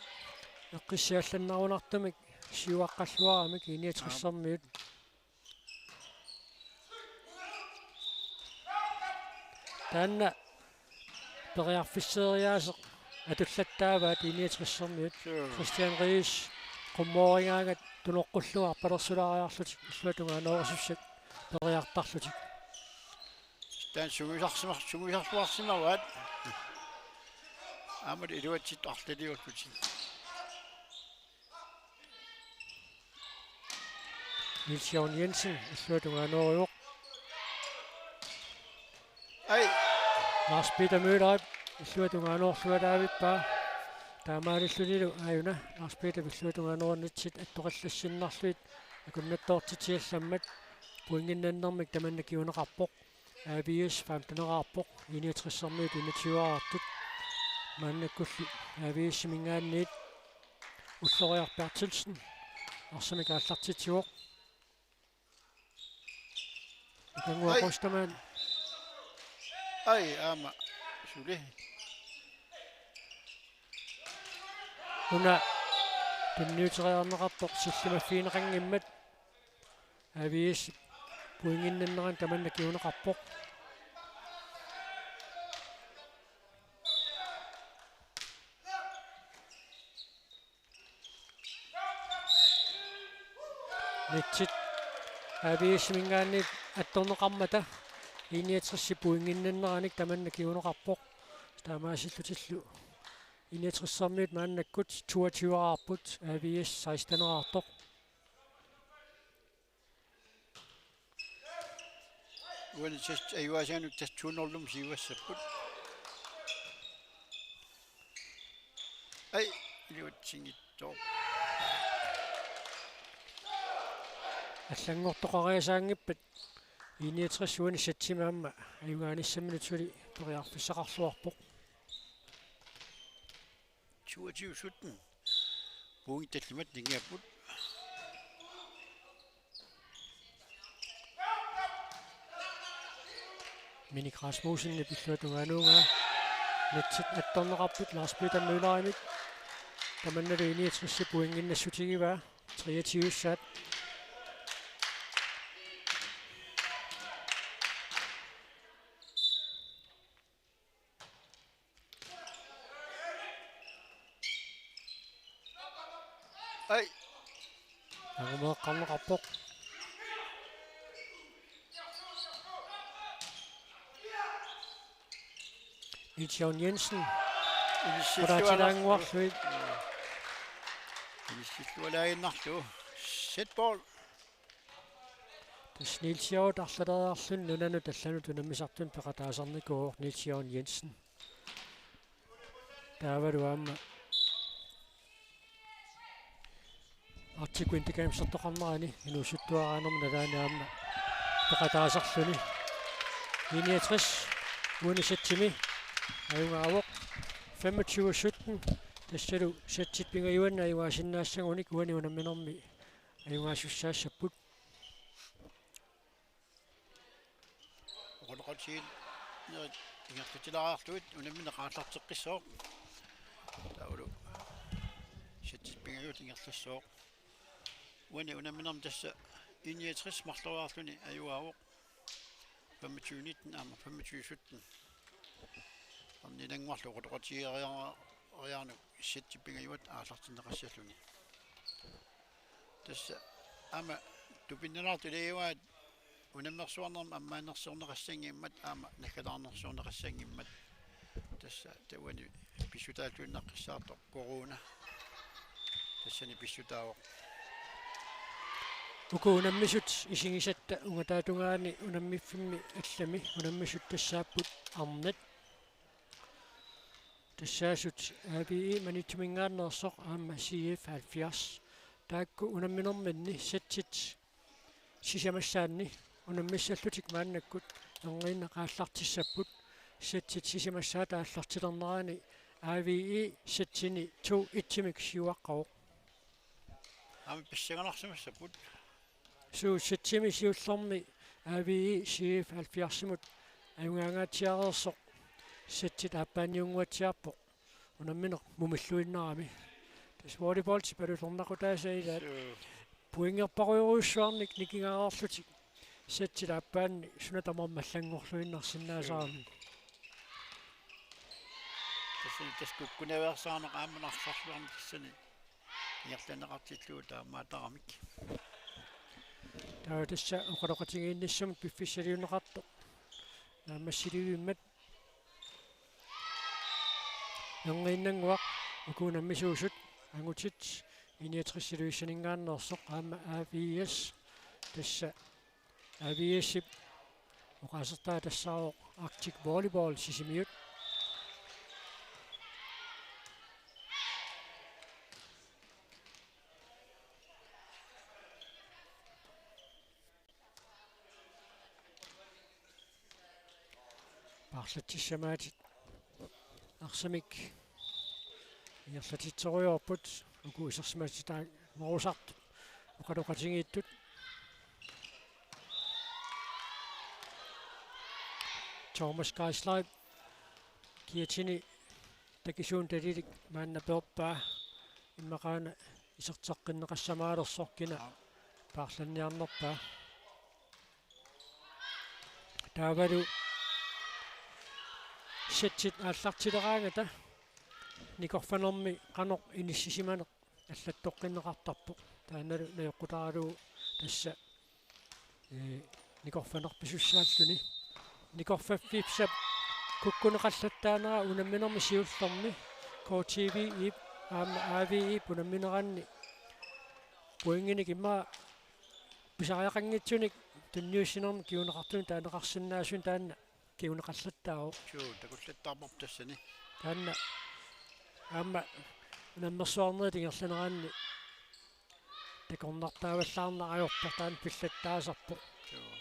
eqqissiallannarunartumik siuaqqalluaramik I niogtres-ermiut. Taanna periarfisseeriaaseq atullattaavaat I niogtres-ermiut. Suu. Christian Ries qummoorigaangat tunoqqullugu arpalarsulaariarlutik illuatungaanoorisussat periartarlutik. Taanna sungiusarsimar-, sungiusarluarsimavaat. Aamma iluatsittoq arlaliullutik. Niels Jørgen Jensen, illuatungaanoorivoq. Ai. Lars Peter Møller, illuatungaanoorluaraavippaa. Taamaalillunilu aajuna, Lars Peter illuatungaanoornitsit attoqallassinnarlugit akunnattoortitsiallammat pointinnannermik tamanna kinguneqarpoq. A V S femten-eraarpoq, I niogtres-ermiut enogtyve-eraartut. Maannakkulli A V S-iminngaanniit Ulloriaq Berthelsen arsamik aallartitsivoq. Nukannguaq Qustamaani. Ai, aamma suli. Una tunniuteriarneqarpoq sillimaffigineqanngimmat. A V S pointinnannerani tamanna kinguneqarpoq. Netsit A V S-iminngaanniit attorneqarmata I niogtres pointinnanneranik tamanna kinguneqarpoq. Taamaasillutillu I niogtres-ermiut maannakkut toogtyve-raarput, A V S seksten-eraartoq. Uani tassa ajugaasianut tassa to nul-imut siuassapput. Ai, iluatsinngitsoq. Allanngortoqariasaanngippat I niogtres uani sætsimi aamma ajugaanissaminut suli periarfissaqarluarpoq. Toogtyve sytten. Pointit tallimat ningiapput. Minik Rasmussenip illuatungaanuungaa. Netsit attorneqarput Lars Peter Møllerimit. Tamannalu I niogtres pointinnassutigivaa. Treogtyve-ssaat. Ai. Angumeeqqarneqarpoq. Niels Jørgen Jensen. Inissillualaar-, qulaatilaannguarluit. Inissillualaaginnarlugu. Set ball. Tassa Niels Jørgen arlaleriarluni nunanut allanut unammisartunut peqataasarnikuuvoq Niels Jørgen Jensen. Taavalu aamma Arctic Winter Gamesertoqarnerani inuusuttuaraanerma nalaani aamma peqataasarluni. I niogtres uani sætsimi ajugaavoq femogtyve sytten. Tassalu sætsit pingajuanni ajugaasinnaassagunik uani unamminermi ajugaasussaassapput. Oqaloqatigiinnerit ingerlatilaariarlugit unammineq aallarteqqissooq. Taavalu sætsit pingajuat ingerlassooq. Uani unamminermi tassa I niogtres marloriarluni ajugaavoq. Femogtyve nitten aamma femogtyve sytten. Arnanngorlugu oqaloqatigeeriariarneq sætsit pingajuat aallartinneqassalluni. Tassa aamma tupinnalaartut ilagivaat unammersuarnermut ammaannersiorneqassanngimmat aamma naggataarnersiorneqassanngimmat. Tassa taavani pissutaalluinnaqqissaartoq corona. Tassani pissutaavoq. Uku unammisut isigisatta ungataatungaani unammiffimmi allami unammisut tassaapput arnat. Tassaasut A V E Maniitsuminngaanneersoq aamma C F halvfjerds. Taakku unamminerminni sætsit sisamassaanni unammissallutik maannakkut erniinnaq aallartissapput. Sætsit sisamassaata aallartilernerani A V E sætsini to et-imik siuaqqavoq. Aamma pissanganarsimassapput. Suu, sætsimi siullermi A V E C F halvfjerds-imut ajugaangaatsiareersoq sætsit aappaanniunnguatsiarpoq unammineq mumilluinnarami. Tassa volleyballip alutornaqutaasa ilaat. Suu. Pointerpassuarnik nikingaarlutik sætsit aappaanni suna tamarmi allanngorluinnarsinaasarami. Tassani tassa kukkunaveersaarneq aamma narsarluarneq tassani ingerlanneqartillugu taamaattoramik. Taava tassa oqaloqatigiinnissamut piffissaliunneqartoq naammassilivimmat. Erniinnannguaq uku unammisuusut angutit I niogtres Ilulissaninngaanneersoq aamma A V S. Tassa A V S-ip oqaasertaa tassaavoq Arctic Volleyball Sisimiut. Paarlatsissamaatit arsamik ingerlatitserujoorput uku isersimatitaanerusartut oqaloqatigiittut. Thomas Geisler kiatini takisuun talilik maanna peerpaa, immaqaana iserteqqinneqassamaalersoq kina paarlanniarnerpaa. Taavalu setsit aallartileraangata nikorfanermi qanoq inissisimaneq allattoqqinneqartarpoq. Taannalu najoqqutaralugu tassa, ee, nikorfanerpisussaalluni. Nikorfaffissap kukkuneqallattaanera unamminermi siullermi K T V-ip aamma A V E-p unammineranni pointinik immaqa pisariaqanngitsunik tunniussinermi kinguneqartunik taaneqarsinnaasunik taanna kinguneqallattaavoq. Suu, takullattaarpoq tassani. Taanna aamma unammersuarnerit ingerlaneranni takornartaavallaarneq ajorpoq, taanna pillattaasarpoq. Suu.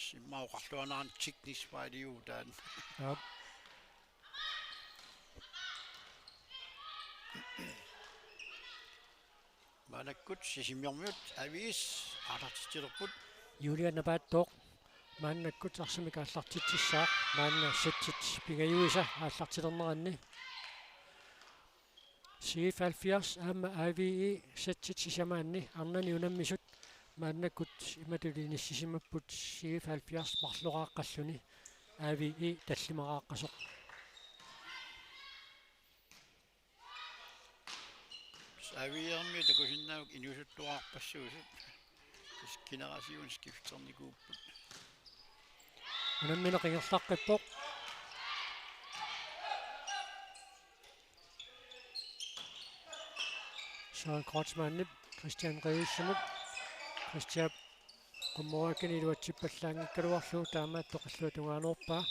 Simma oqarluaannarani teknisk fejl taanna. Aap. Maannakkut Sisimiormiut A V S aallartitsilerput. Julian Napaattooq maannakkut arsamik aallartitsissaaq, maanna setsit pingajuisa aallartilerneranni. C F halvfjerds aamma A V E setsit sisamaanni arnani unammisut maannakkut imatut inissisimapput, C F halvfjerds marloraaqqalluni, A V E tallimaraaqqasoq. A V E-rmiut takusinnaavakka inuusuttuarpassuusut. Tassa generationsskifternikuupput. Unammineq ingerlaqqippoq. Søren Kreutzmannip Christian Reesimut. Christian Qummuakkani iluatsippallaanngikkaluarlugu taamaattoq illuatungaanerpaa.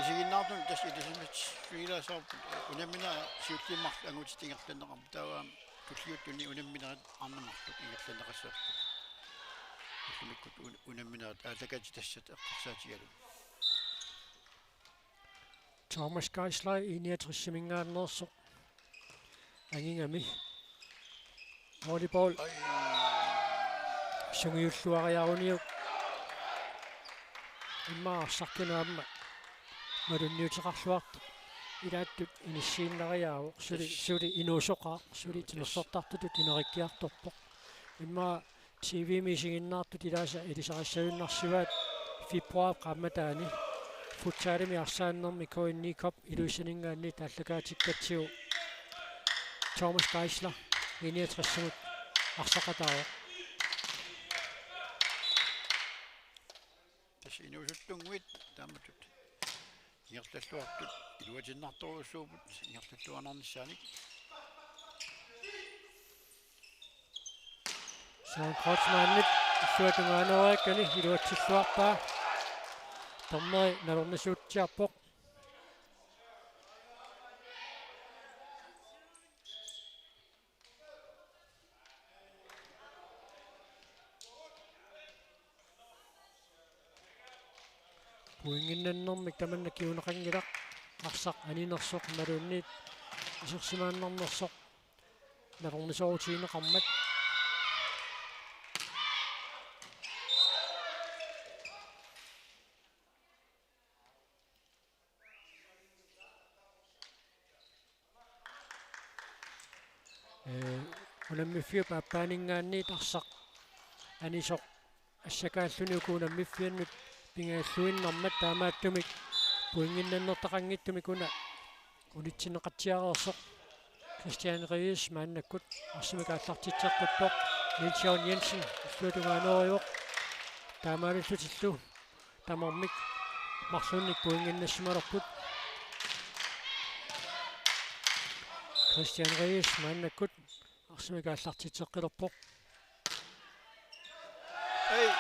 Isiginnaartunut tassa ilisimatussuilaassavara unammineq siulliit marluk angutit ingerlanneqarput, taava aamma tulliuttuni unamminerit arnat marluk ingerlanneqassapput. Ullumikkut un-, unamminerit aallakaatitassat eqqarsaatigalugu. Thomas Geisler I-niogtresiminngaanneersoq angingami. Volleyball. Ai. Sungiulluariaruniuk. Immaqa arsaq kina aamma malunniuteqarluartoq ilaattut inissiinnariaavoq. Suli, yes, suli inuusoqaaq, suli, yes, timersortartutut inerikkiartorpoq. Immaqa T V-mi isiginnaartut ilaasa ilisarissagunarsivaat februaarip qaammataani futsalimi arsaannermi K N I Cup Ilulissaninngaanniit aallakaatikkatsigu Thomas Geisler I-niogtresimut arsaqataavoq. Tassa inuusuttunnguit taamatut ingerlalluartut iluatinnartorujussuupput ingerlalluarnissaanik. Søren Kreutzmannip illuatungaaneeriakkani iluatsilluarpaa. Dommeri nalornisuutsiarpoq. Pointinnannermik tamanna kinguneqanngilaq, arsaq aninersoq imaluunniit isersimaannarnersoq nalornisoorutigineqarmat. Ee, unammiffiup aappaaninngaanniit arsaq anisoq assakaalluni uku unammiffiannut pingajualluinnarmat, taamaattumik pointinnannertaqanngitsumik una unitsinneqatsiareersoq. Christian Ries maannakkut arsamik aallartitseqqippoq. Niels Jørgen Jensen illuatungaaneerivoq. Taamaalillutillu tamarmik marlunnik pointinnassimalerput. Christian Ries maannakkut arsamik aallartitseqqilerpoq. Ei.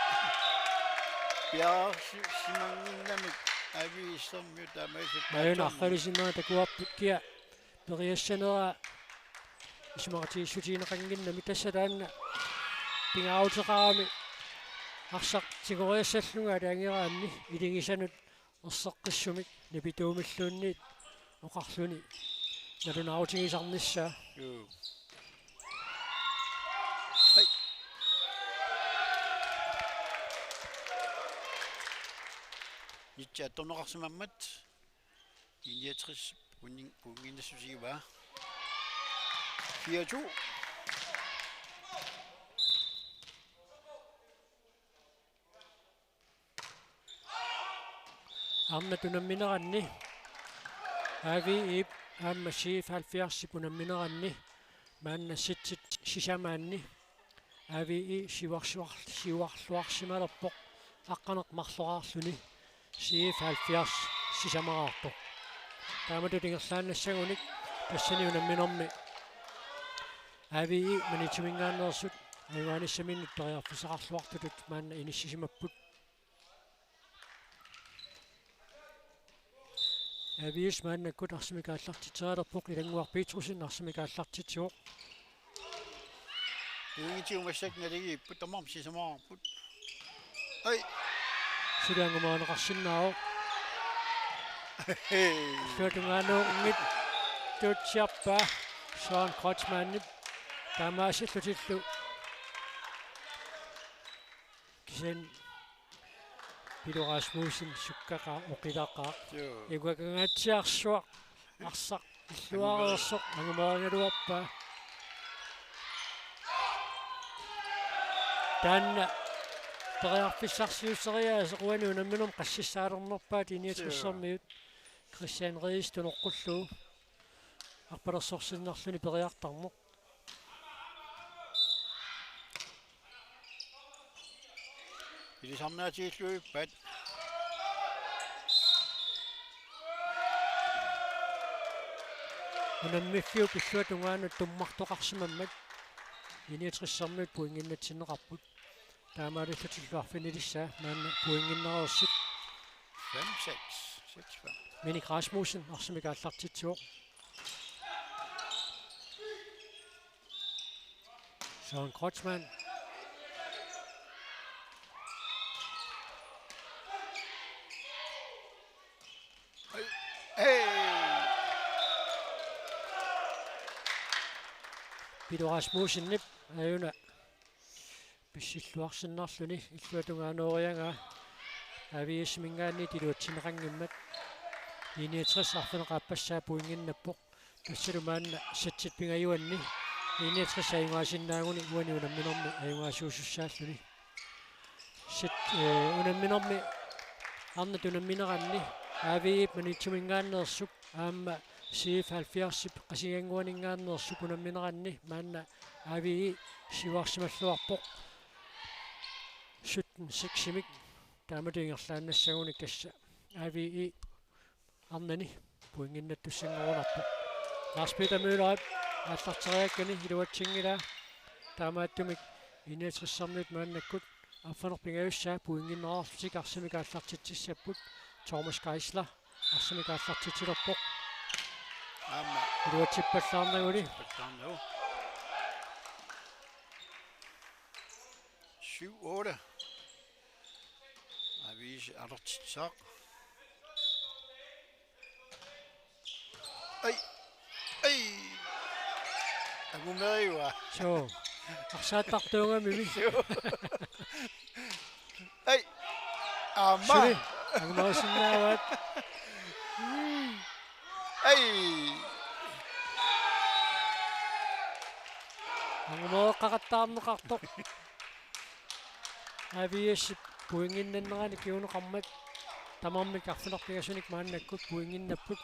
Piareersimannginnamik A V S-ermiut taamaalillutik. Aajuna arralisimmaa takuarput kia periassanera isumaqatigiissutigineqannginnami, tassa taanna pingaaruteqarami arsaq tigoriassallunga ataanngeraanni iligisanut erseqqissumik nipituumilluunniit oqarluni nalunaarutigisarnissaa. Juu. Ai. Itsi attorneqarsimammat I niogtres pointin-, pointinnassutigivaa. Fire to. Arnat unammineranni A V E-p aamma C F halvfjerds-ip unammineranni maanna setsit sisamaanni A V E siuarsuar-, siuarluarsimalerpoq aqqaneq-marloraarluni C F halvfjerds sisamaraarpoq. Taamatut ingerlaannassagunik tassani unamminermi A V E Maniitsuminngaanneersut ajugaanissaminnut periarfissaqarluartutut maanna inissisimapput. A V E-s maannakkut arsamik aallartitserialerpoq, Ilannguaq Petrussen arsamik aallartitsivoq. Pointiumassak naligiipput, tamarmik sisamaarput. Ai. Suli angumerineqarsinnaavoq. Illuatungaanuunngitsuutsiarpaa Søren Kreutzmannip taamaasillutillu. Kisianni Pilu Rasmussen sukkaqaaq, oqilaqaaq. Joo. Iluakangaatsiarsuaq arsaq illuareersoq angumerigaluarpaa. Taanna periarfissarsiusseriaaseq uani unamminermi qassissaalernerpaat I niogtres-ermiut. Christian Riis tunoqqullugu arpalersorsinnarluni periartarneq. Ilisarnaatigilluinnarpaat. Unammiffiup illuatungaanut tummartoqarsimammat I niogtres-ermiut pointinnatsinneqarput. Taamaalillutillu arfinilissaa maanna pointinnereersut. Fem seks. Seks fem. Minik Rasmussen arsamik aallartitsivoq. Søren Kreutzmann. Hey! Pilu Rasmussenip ajuna pissilluarsinnarluni illuatungaanooriagaa A V S-iminngaanniit iluatsinneqanngimmat. I niogtres arfineq-aappassaa pointinnappoq. Tassalu maanna setsit pingajuanni I niogtres ajugaasinnaaguni uani unamminermi ajugaasuusussaalluni. Set, eh, unamminermi arnat unammineranni A V E-p Maniitsuminngaanneersup aamma C F halvfjerds-ip Qasigiannguaninngaanneersup unammineranni maanna A V E siuarsimalluarpoq sytten seks-imik. Taamatut ingerlaannassagunik tassa A V E arnani pointinnattussanngorunarpoq. Lars Peter Møllerip aallarteriakkani iluatsinngilaa. Taamaattumik I niogtres-ermiut maannakkut arfineq-pingajussaa pointinnereerlutik arsamik aallartitsissapput. Thomas Geisler arsamik aallartitsilerpoq. Aamma. Iluatsippallaarnaguli. Iluatsippallaarnagu. Syv otte. A V S aallartissaaq. Ai. Ai. Angumeriua. Suu. Arsaattartuugamimi. Suu. Ai. Aamma. Suli. Angumerisinnaavaat. Ai. Angumereqqaqattaarneqartoq. A V S pointinnannerani kinguneqarmat tamarmik arfineq-pingasunik maannakkut pointinnapput.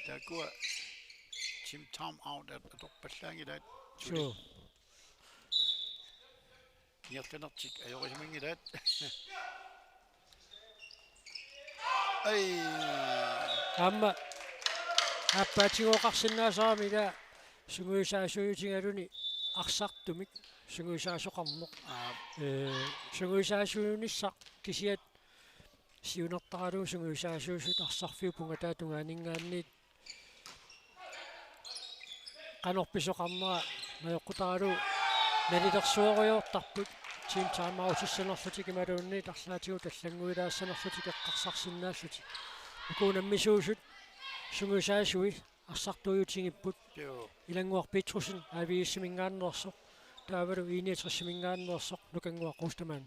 Taakkua team time out at atorpallaanngilaat. Suu. Ingerlanertik ajorisimanngillat. Ai. Aamma aappaatigooqarsinnaasarami ila sungiusaasuutigaluni arsartumik sungiusaasoqarneq. Aap. Ee, sungiusaasuunissaq kisiat siunertaralugu sungiusaasuusut arsarfiup ungataata tungaaninngaanniit qanorpiaq soqarnera najoqqutaralugu nalilersuerujoortarput team time out-issanerlutik imaluunniit arlaatigut allannguilaassanerlutik eqqarsarsinnaallutik. Uku unammisuusut sungiusaasui arsartuujutigipput. Joo. Ilannguaq Petrussen A V S-iminngaanneersoq. Taavalu I-niogtresiminngaanneersoq Nukannguaq Ostermann.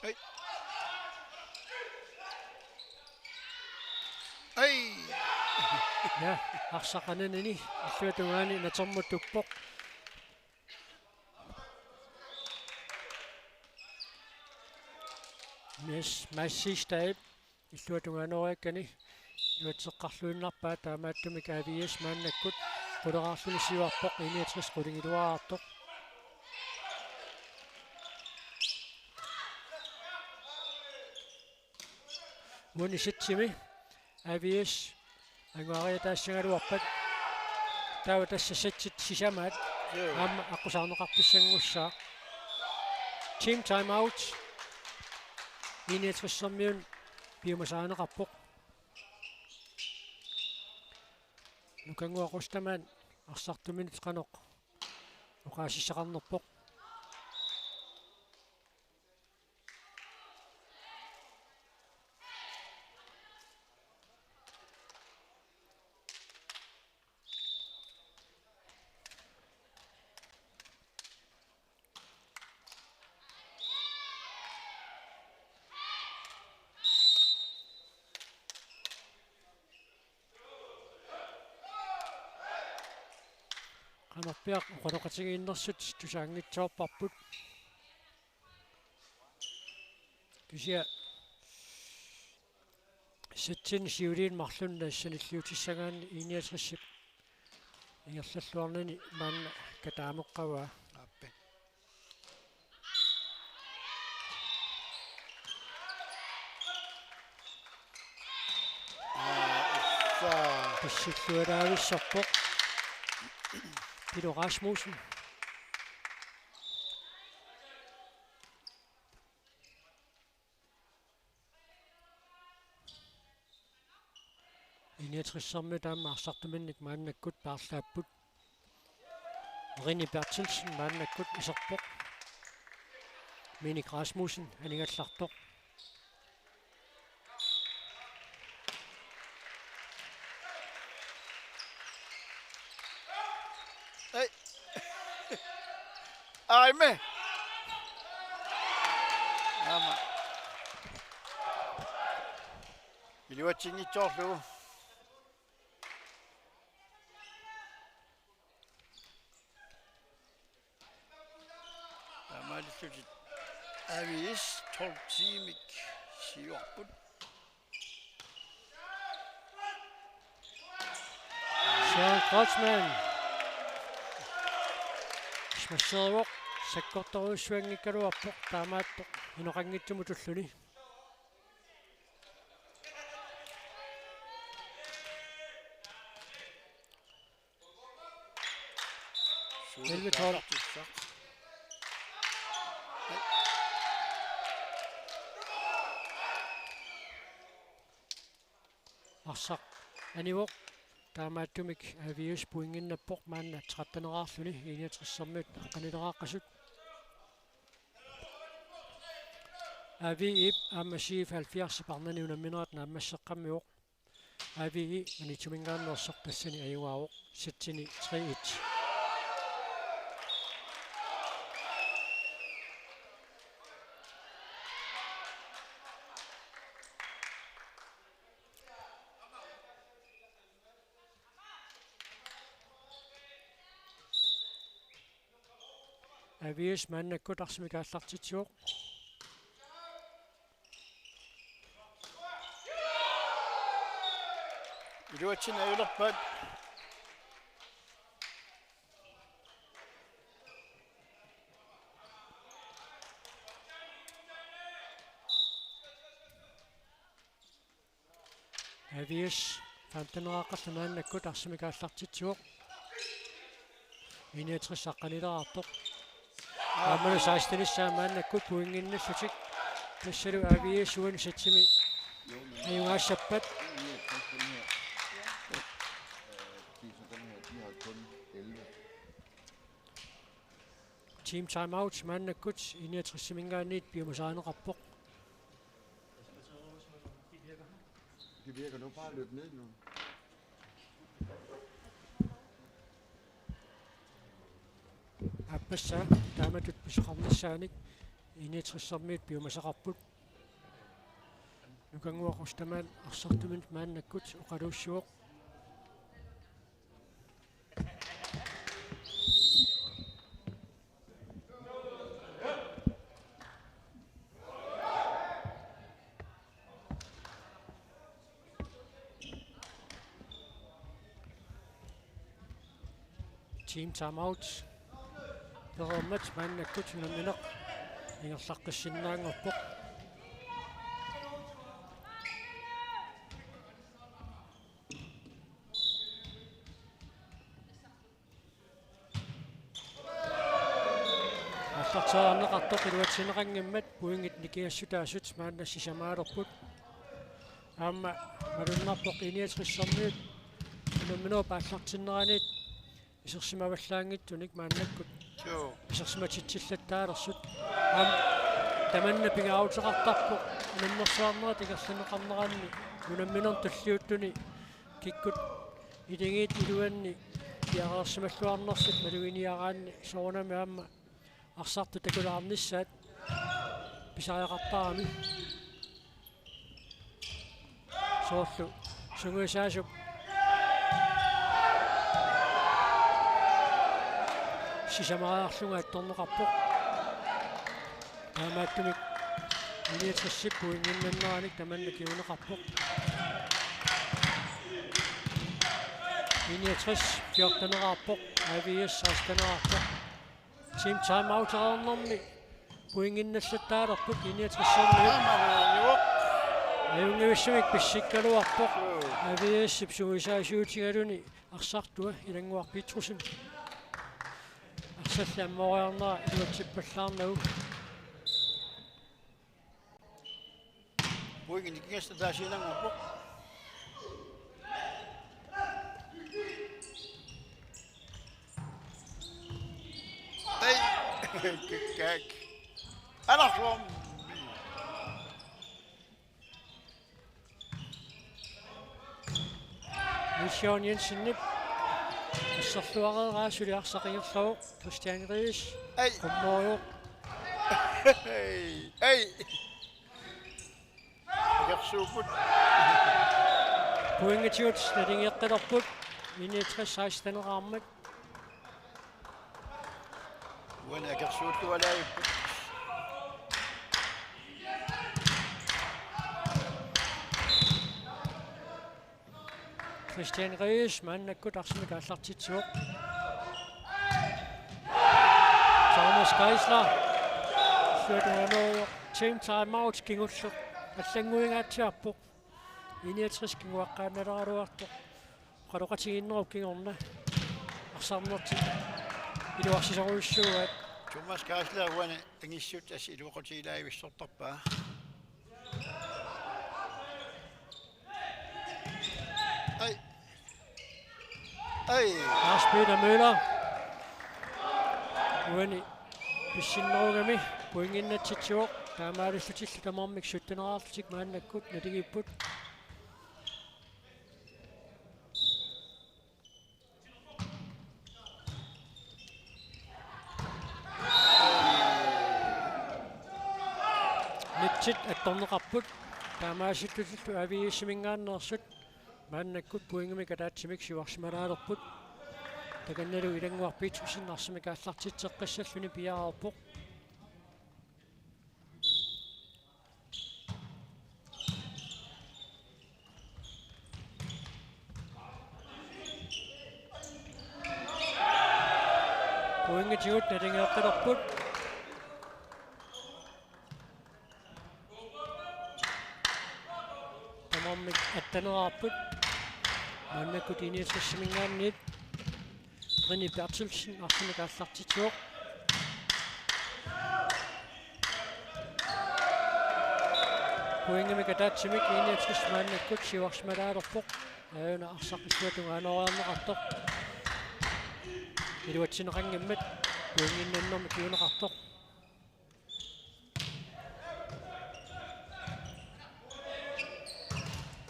Ai. Ai. Ja, arsaq ananani illuatungaani natermut tuppoq. Mads, Mads Siegstad illuatungaanooriakkani iluatseqqarluinnarpaa, taamaattumik A V S maannakkut quleraarluni siuarpoq, I-niogtres qulingiluaartoq. Uani sætsimi A V S anguariataassagaluarpat, taava tassa sætsit sisamaat. Joo. Aamma aqqusaarneqartussanngussaaq. Team timeout. I-niogtresimiut piumasarineqarpoq. Nukannguaq Ostermann arsartuminit qanoq oqaasissaqarnerpoq. Qanorpiaq oqaloqatigiinnersut tusaanngitsoorparput. Kisianni sætsinik siuliini marlunnik sanilliutissagaanni I-niogtresip ingerlalluarnini maanna kataameqqavaa. Aappi. Aa, issa. Pissilluaraavissorpoq. Pilo Rasmussen. I-niogtresimiut aamma arsartuminnik maannakkut paarlaapput. Rini Berthelsen maannakkut iserpoq. Minik Rasmussen anigallartoq. Ei. Aime. Aamma. Iluatsinngitsoorlugu. Taamaalillutik A V S tolv tiimik siuarput. Søren Kreutzmann. Smasheruvoq, sakkortorujussuanngikkaluarpoq, taamaattoq inoqanngitsumut ulluni. Elleve tolv. Arsaq anivoq, taamaattumik A V S pointinnappoq maanna tretten-eraarluni, I-niogtresimiut aqqanileraaqqasut. A V E-p aamma C F halvfjerds arnani unamminerat naammasseqqammivoq. A V E Maniitsuminngaanneersoq tassani ajugaavoq, sætsini tre et. A V S maannakkut arsamik aallartitsivoq. Iluatsinngillat. A V S femten-eraaqqallu maannakkut arsamik aallartitsivoq. I-niogtres aqqanileraartoq. Aammalu seksten-issaa maannakkut pointinnallutik. Tassalu A V S uani sætsimi ajugaassappat. Team timeout maannakkut I-niogtresiminngaanniit piumasarineqarpoq. Det virker nu. Bare løb ned nu. Passaa taamatut pisoqarnissaanik I-niogtressermiut piumasaqarput. Nukannguaq Ostermann arsartuminut maannakkut oqaluussuuvoq. Team timeout. Pereermat maannakkut unammineq ingerlaqqissinnaanngorpoq. Aallarteriarneqartoq iluatsinneqanngimmat pointit nikingassutaasut maanna sisamaalerput. Aamma malunnarpoq I-niogtressermiut unamminerup aallartinneraniit isersimavallaanngitsunik maannakkut. Joo. Isersimatitsillattaalersut. Aamma tamanna pingaaruteqartarpoq unammersuarnerat ingerlanneqarneranni unamminermi tulliuttuni kikkut iligiit iluanni piareersimalluarnersut maluginiaraanni soorunami aamma arsartut takulaarnissaat pisariaqartarami. Soorlu sungiusaasup sisamariarlunga attorneqarpoq. Taamaattumik I-niogtressip pointinnanneranik tamanna kinguneqarpoq. I-niogtres fjorteneqarpoq, A V S seksteneqarpoq. Team timeout-ereernermi pointinnallataalerput I-niogtressermiut. Aamma, joo. Ajunngivissunik pissikkaluarpoq. Joo. A V S-ip sungiusaasiutigaluni arsartua Ilannguaq Petrussen. Arsalli ammooriarnera iluatsippallaarnagu. Pointit nikingassutaasiinnanngorpoq. Ei, kikkaak. Alarluam. Niels Jørgen Jensenip asserluareeraa suli arsaq ingerlavoq. Christian Ries. Ei. Qummooruq. Ei. Ei. Akersuupput. Pointitigut nalingeqqilerput. I-niogtres seksteneqarmat. Uani akersuullualaarput. Christian Ries maannakkut arsamik aallartitsivoq. Thomas Geisler. Illuatungaanut team timeout kingulleq allannguingaatsiarpoq. I-niogtres kinguaqqaannaleraluartoq. Oqaloqatigiinnerup kingorna arsarnertik iluarsisorujussuugaat. Thomas Geisler uani angissut assut iluaqutigilaarvissortarpaa. Ai. Ai. Lars Peter Møller. Uani pissinnerugami pointinnatsitsivoq, taamaalillutillu tamarmik sytteneqarlutik maannakkut naligiipput. Nitsit attorneqarput. Taamaasillunilu A V S-iminngaanneersut maannakkut pointimik ataatsimik siuarsimalaalerput. Takannalu Ilannguaq Petrussen arsamik aallartitseqqissalluni piareerpoq. Pointitigut nalingeqqilerput. Tamarmik atteneqarput. Maannakkut I-niogtres-iminngaanniit René Berthelsen arsamik aallartitsivoq. Pointimik ataatsimik I-niogtres maannakkut siuarsimalaalerpoq. Aajuna arsaq illuatungaanooriarneqartoq. Iluatsinneqanngimmat pointinnannermik kinguneqartoq.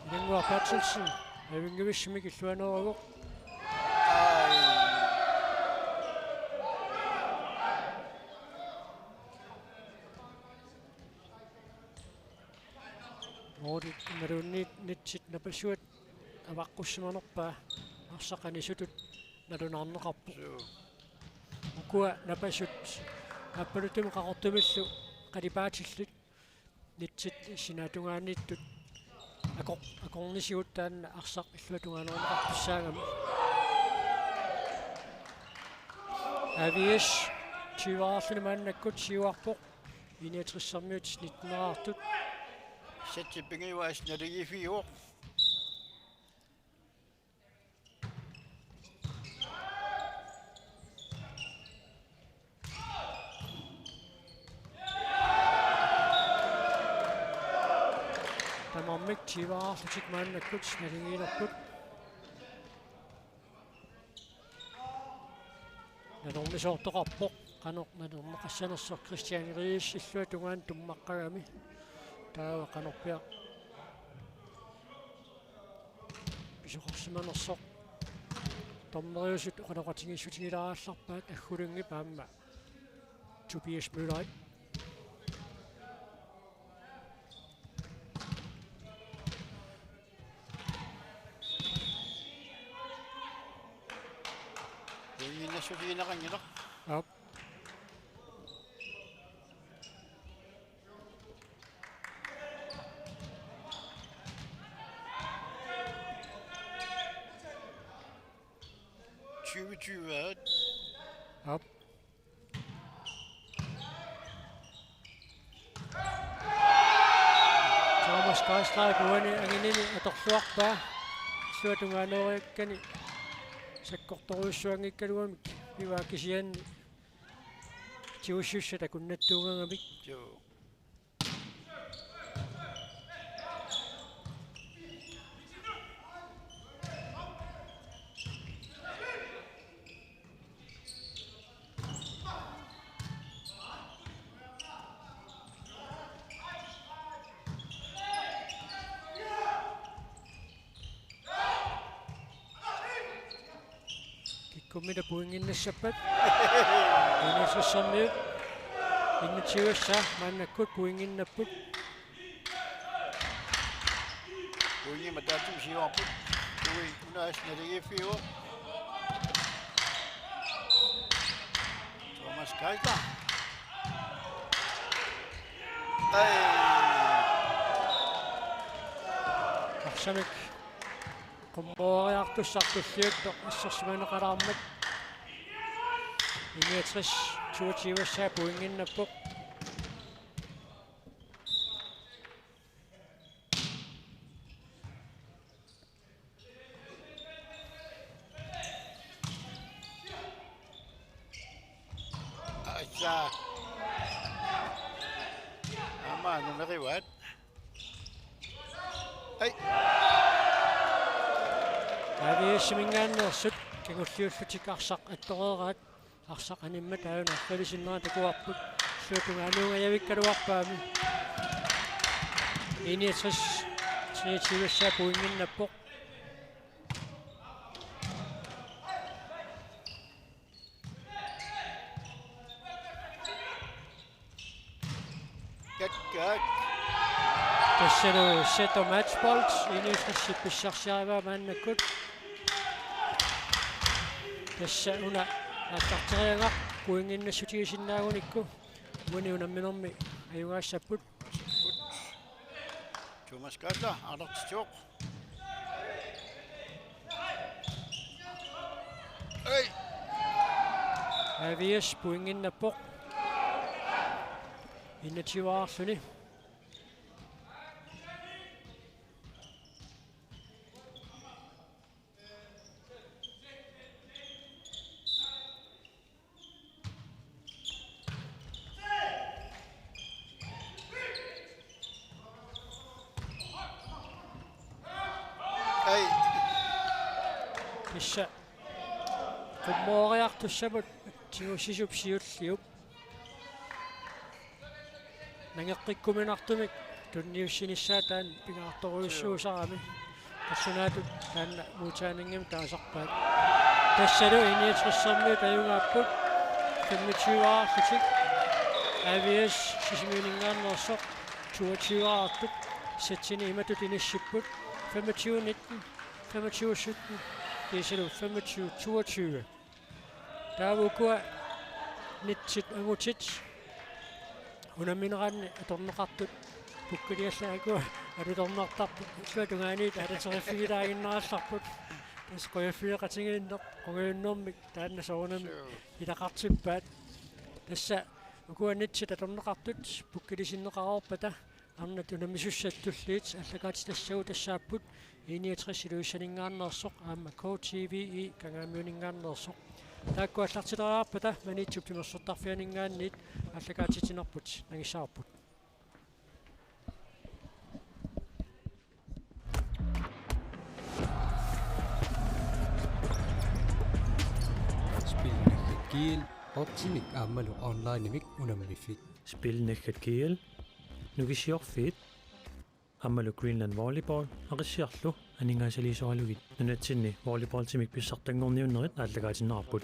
Ilannguaq Berthelsen ajunngivissunik illuanooruvoq. Ai. Målit imaluunniit netsit napasuat avaqqussimanerpaat arsaq anisutut nalunaarneqarpoq. Suu. Ukua napasut Aappaluttumik Qaqortumillu qalipaatillit netsit sinaatungaaniittut akoq-, akornisigut taanna arsaq illuatungaaneruneqartussaagami. A V S tyve-arluni maannakkut siuarpoq. I-niogtressermiut nitten-eraartut. Sæt til Binge Joas, når det er fire år. Tamarmik tyve-arlutik maannakkut naligiilerput. Nalornisoortoqarpoq qanoq nalorneqassanersoq. Christian Ries illuatungaanut tummaqqagami. Taava qanorpiaq pisoqarsimanersoq. Dommeriusut oqaloqatigiissutigilaarallarpaat Aggulingip aamma Tobias Møllerip. Pointiinnassutigineqanngilaq. Aap. Tyve tyve. Aap. Thomas Geisler uani anginini atorluarpaa. Illuatungaanerugakkani sakkortorujussuanngikkaluamik, pivaa kisianni tigussussat akunnattuugaangamik. Joo. Kikkummita pointinnassappat? I-niogtressermiut enogtyve-ssaa maannakkut pointinnapput. Pointimik ataatsimik siuarput. Ui, una aasiit naligiiffiuvoq. Thomas Geisler. Ai. Arsamik. Qummooriartussaq tulliuttoq assersimaneqalaarmat. I-niogtres toogtyve-ssaa pointinnappoq. Assa. Aamma numeriuaat. Ai. A V S-iminngaanneersut kingulliullutik arsaq attoreeraat. Arsaq animmat aajuna arfalisinnera takuarput. Illuatungaanuugajavikkaluarpaami. I-niogtres treogtyve-ssaa pointinnappoq. Kak, kak. Tassalu Seto matchbold, I-niogtres pissarsiarivaa maannakkut. Tassa una aallarteriagaq pointinnassutigisinnaagunikku uani unamminermi ajugaassapput. Thomas Geisler, aallartitsivoq. Ei. A V S pointinnappoq. Enogtyve-arluni. Ai. Tassa. Qummooriartussamut tigusisup siulliup. Nangeqqikkuminartumik tunniussinissaa taanna pingaartorujussuusarami. Qallunaatut taanna modtagninngimik taasarpaat. Tassalu I-niogtres-ermiut ajugaapput femogtyve-arlutik. A V S Sisimiuninngaanneersoq toogtyve-artut. Sætsini imatut inissipput femogtyve nitten, femogtyve sytten, kiisalu femogtyve toogtyve. Taava ukua nitsit angutit unammineranni atorneqartut pukkiliallaat ukua alutornartarput, ukua tungaaniit aalateriffigilaannginnarallarput. Tassa qujaffigeqatigiinneq qungajunnermik taanna soorunami ilaqartippaat. Tassa ukua nitsit atorneqartut pukkilisinneqareerpata arnat unammisussallu tulliit aallakaatitassagut tassaapput I niogtres Ilulissaninngaanneersoq aamma K T V I Kangaamiuninngaanneersoq. Taakku aallartileriarpata Maniitsup timersortarfianinngaanniit aallakaatitsinerput nangissavarput. Spilnaggat G L, oddsimik aammalu onlinemik unammiffik. Spilnaggat G L, Nukissiorfiit aammalu Greenland Volleyball Aqissiarlu aningaasaliisoralugit nunatsinni volleyballtimik pissartanngorniunnerit aallakaatinneqarput.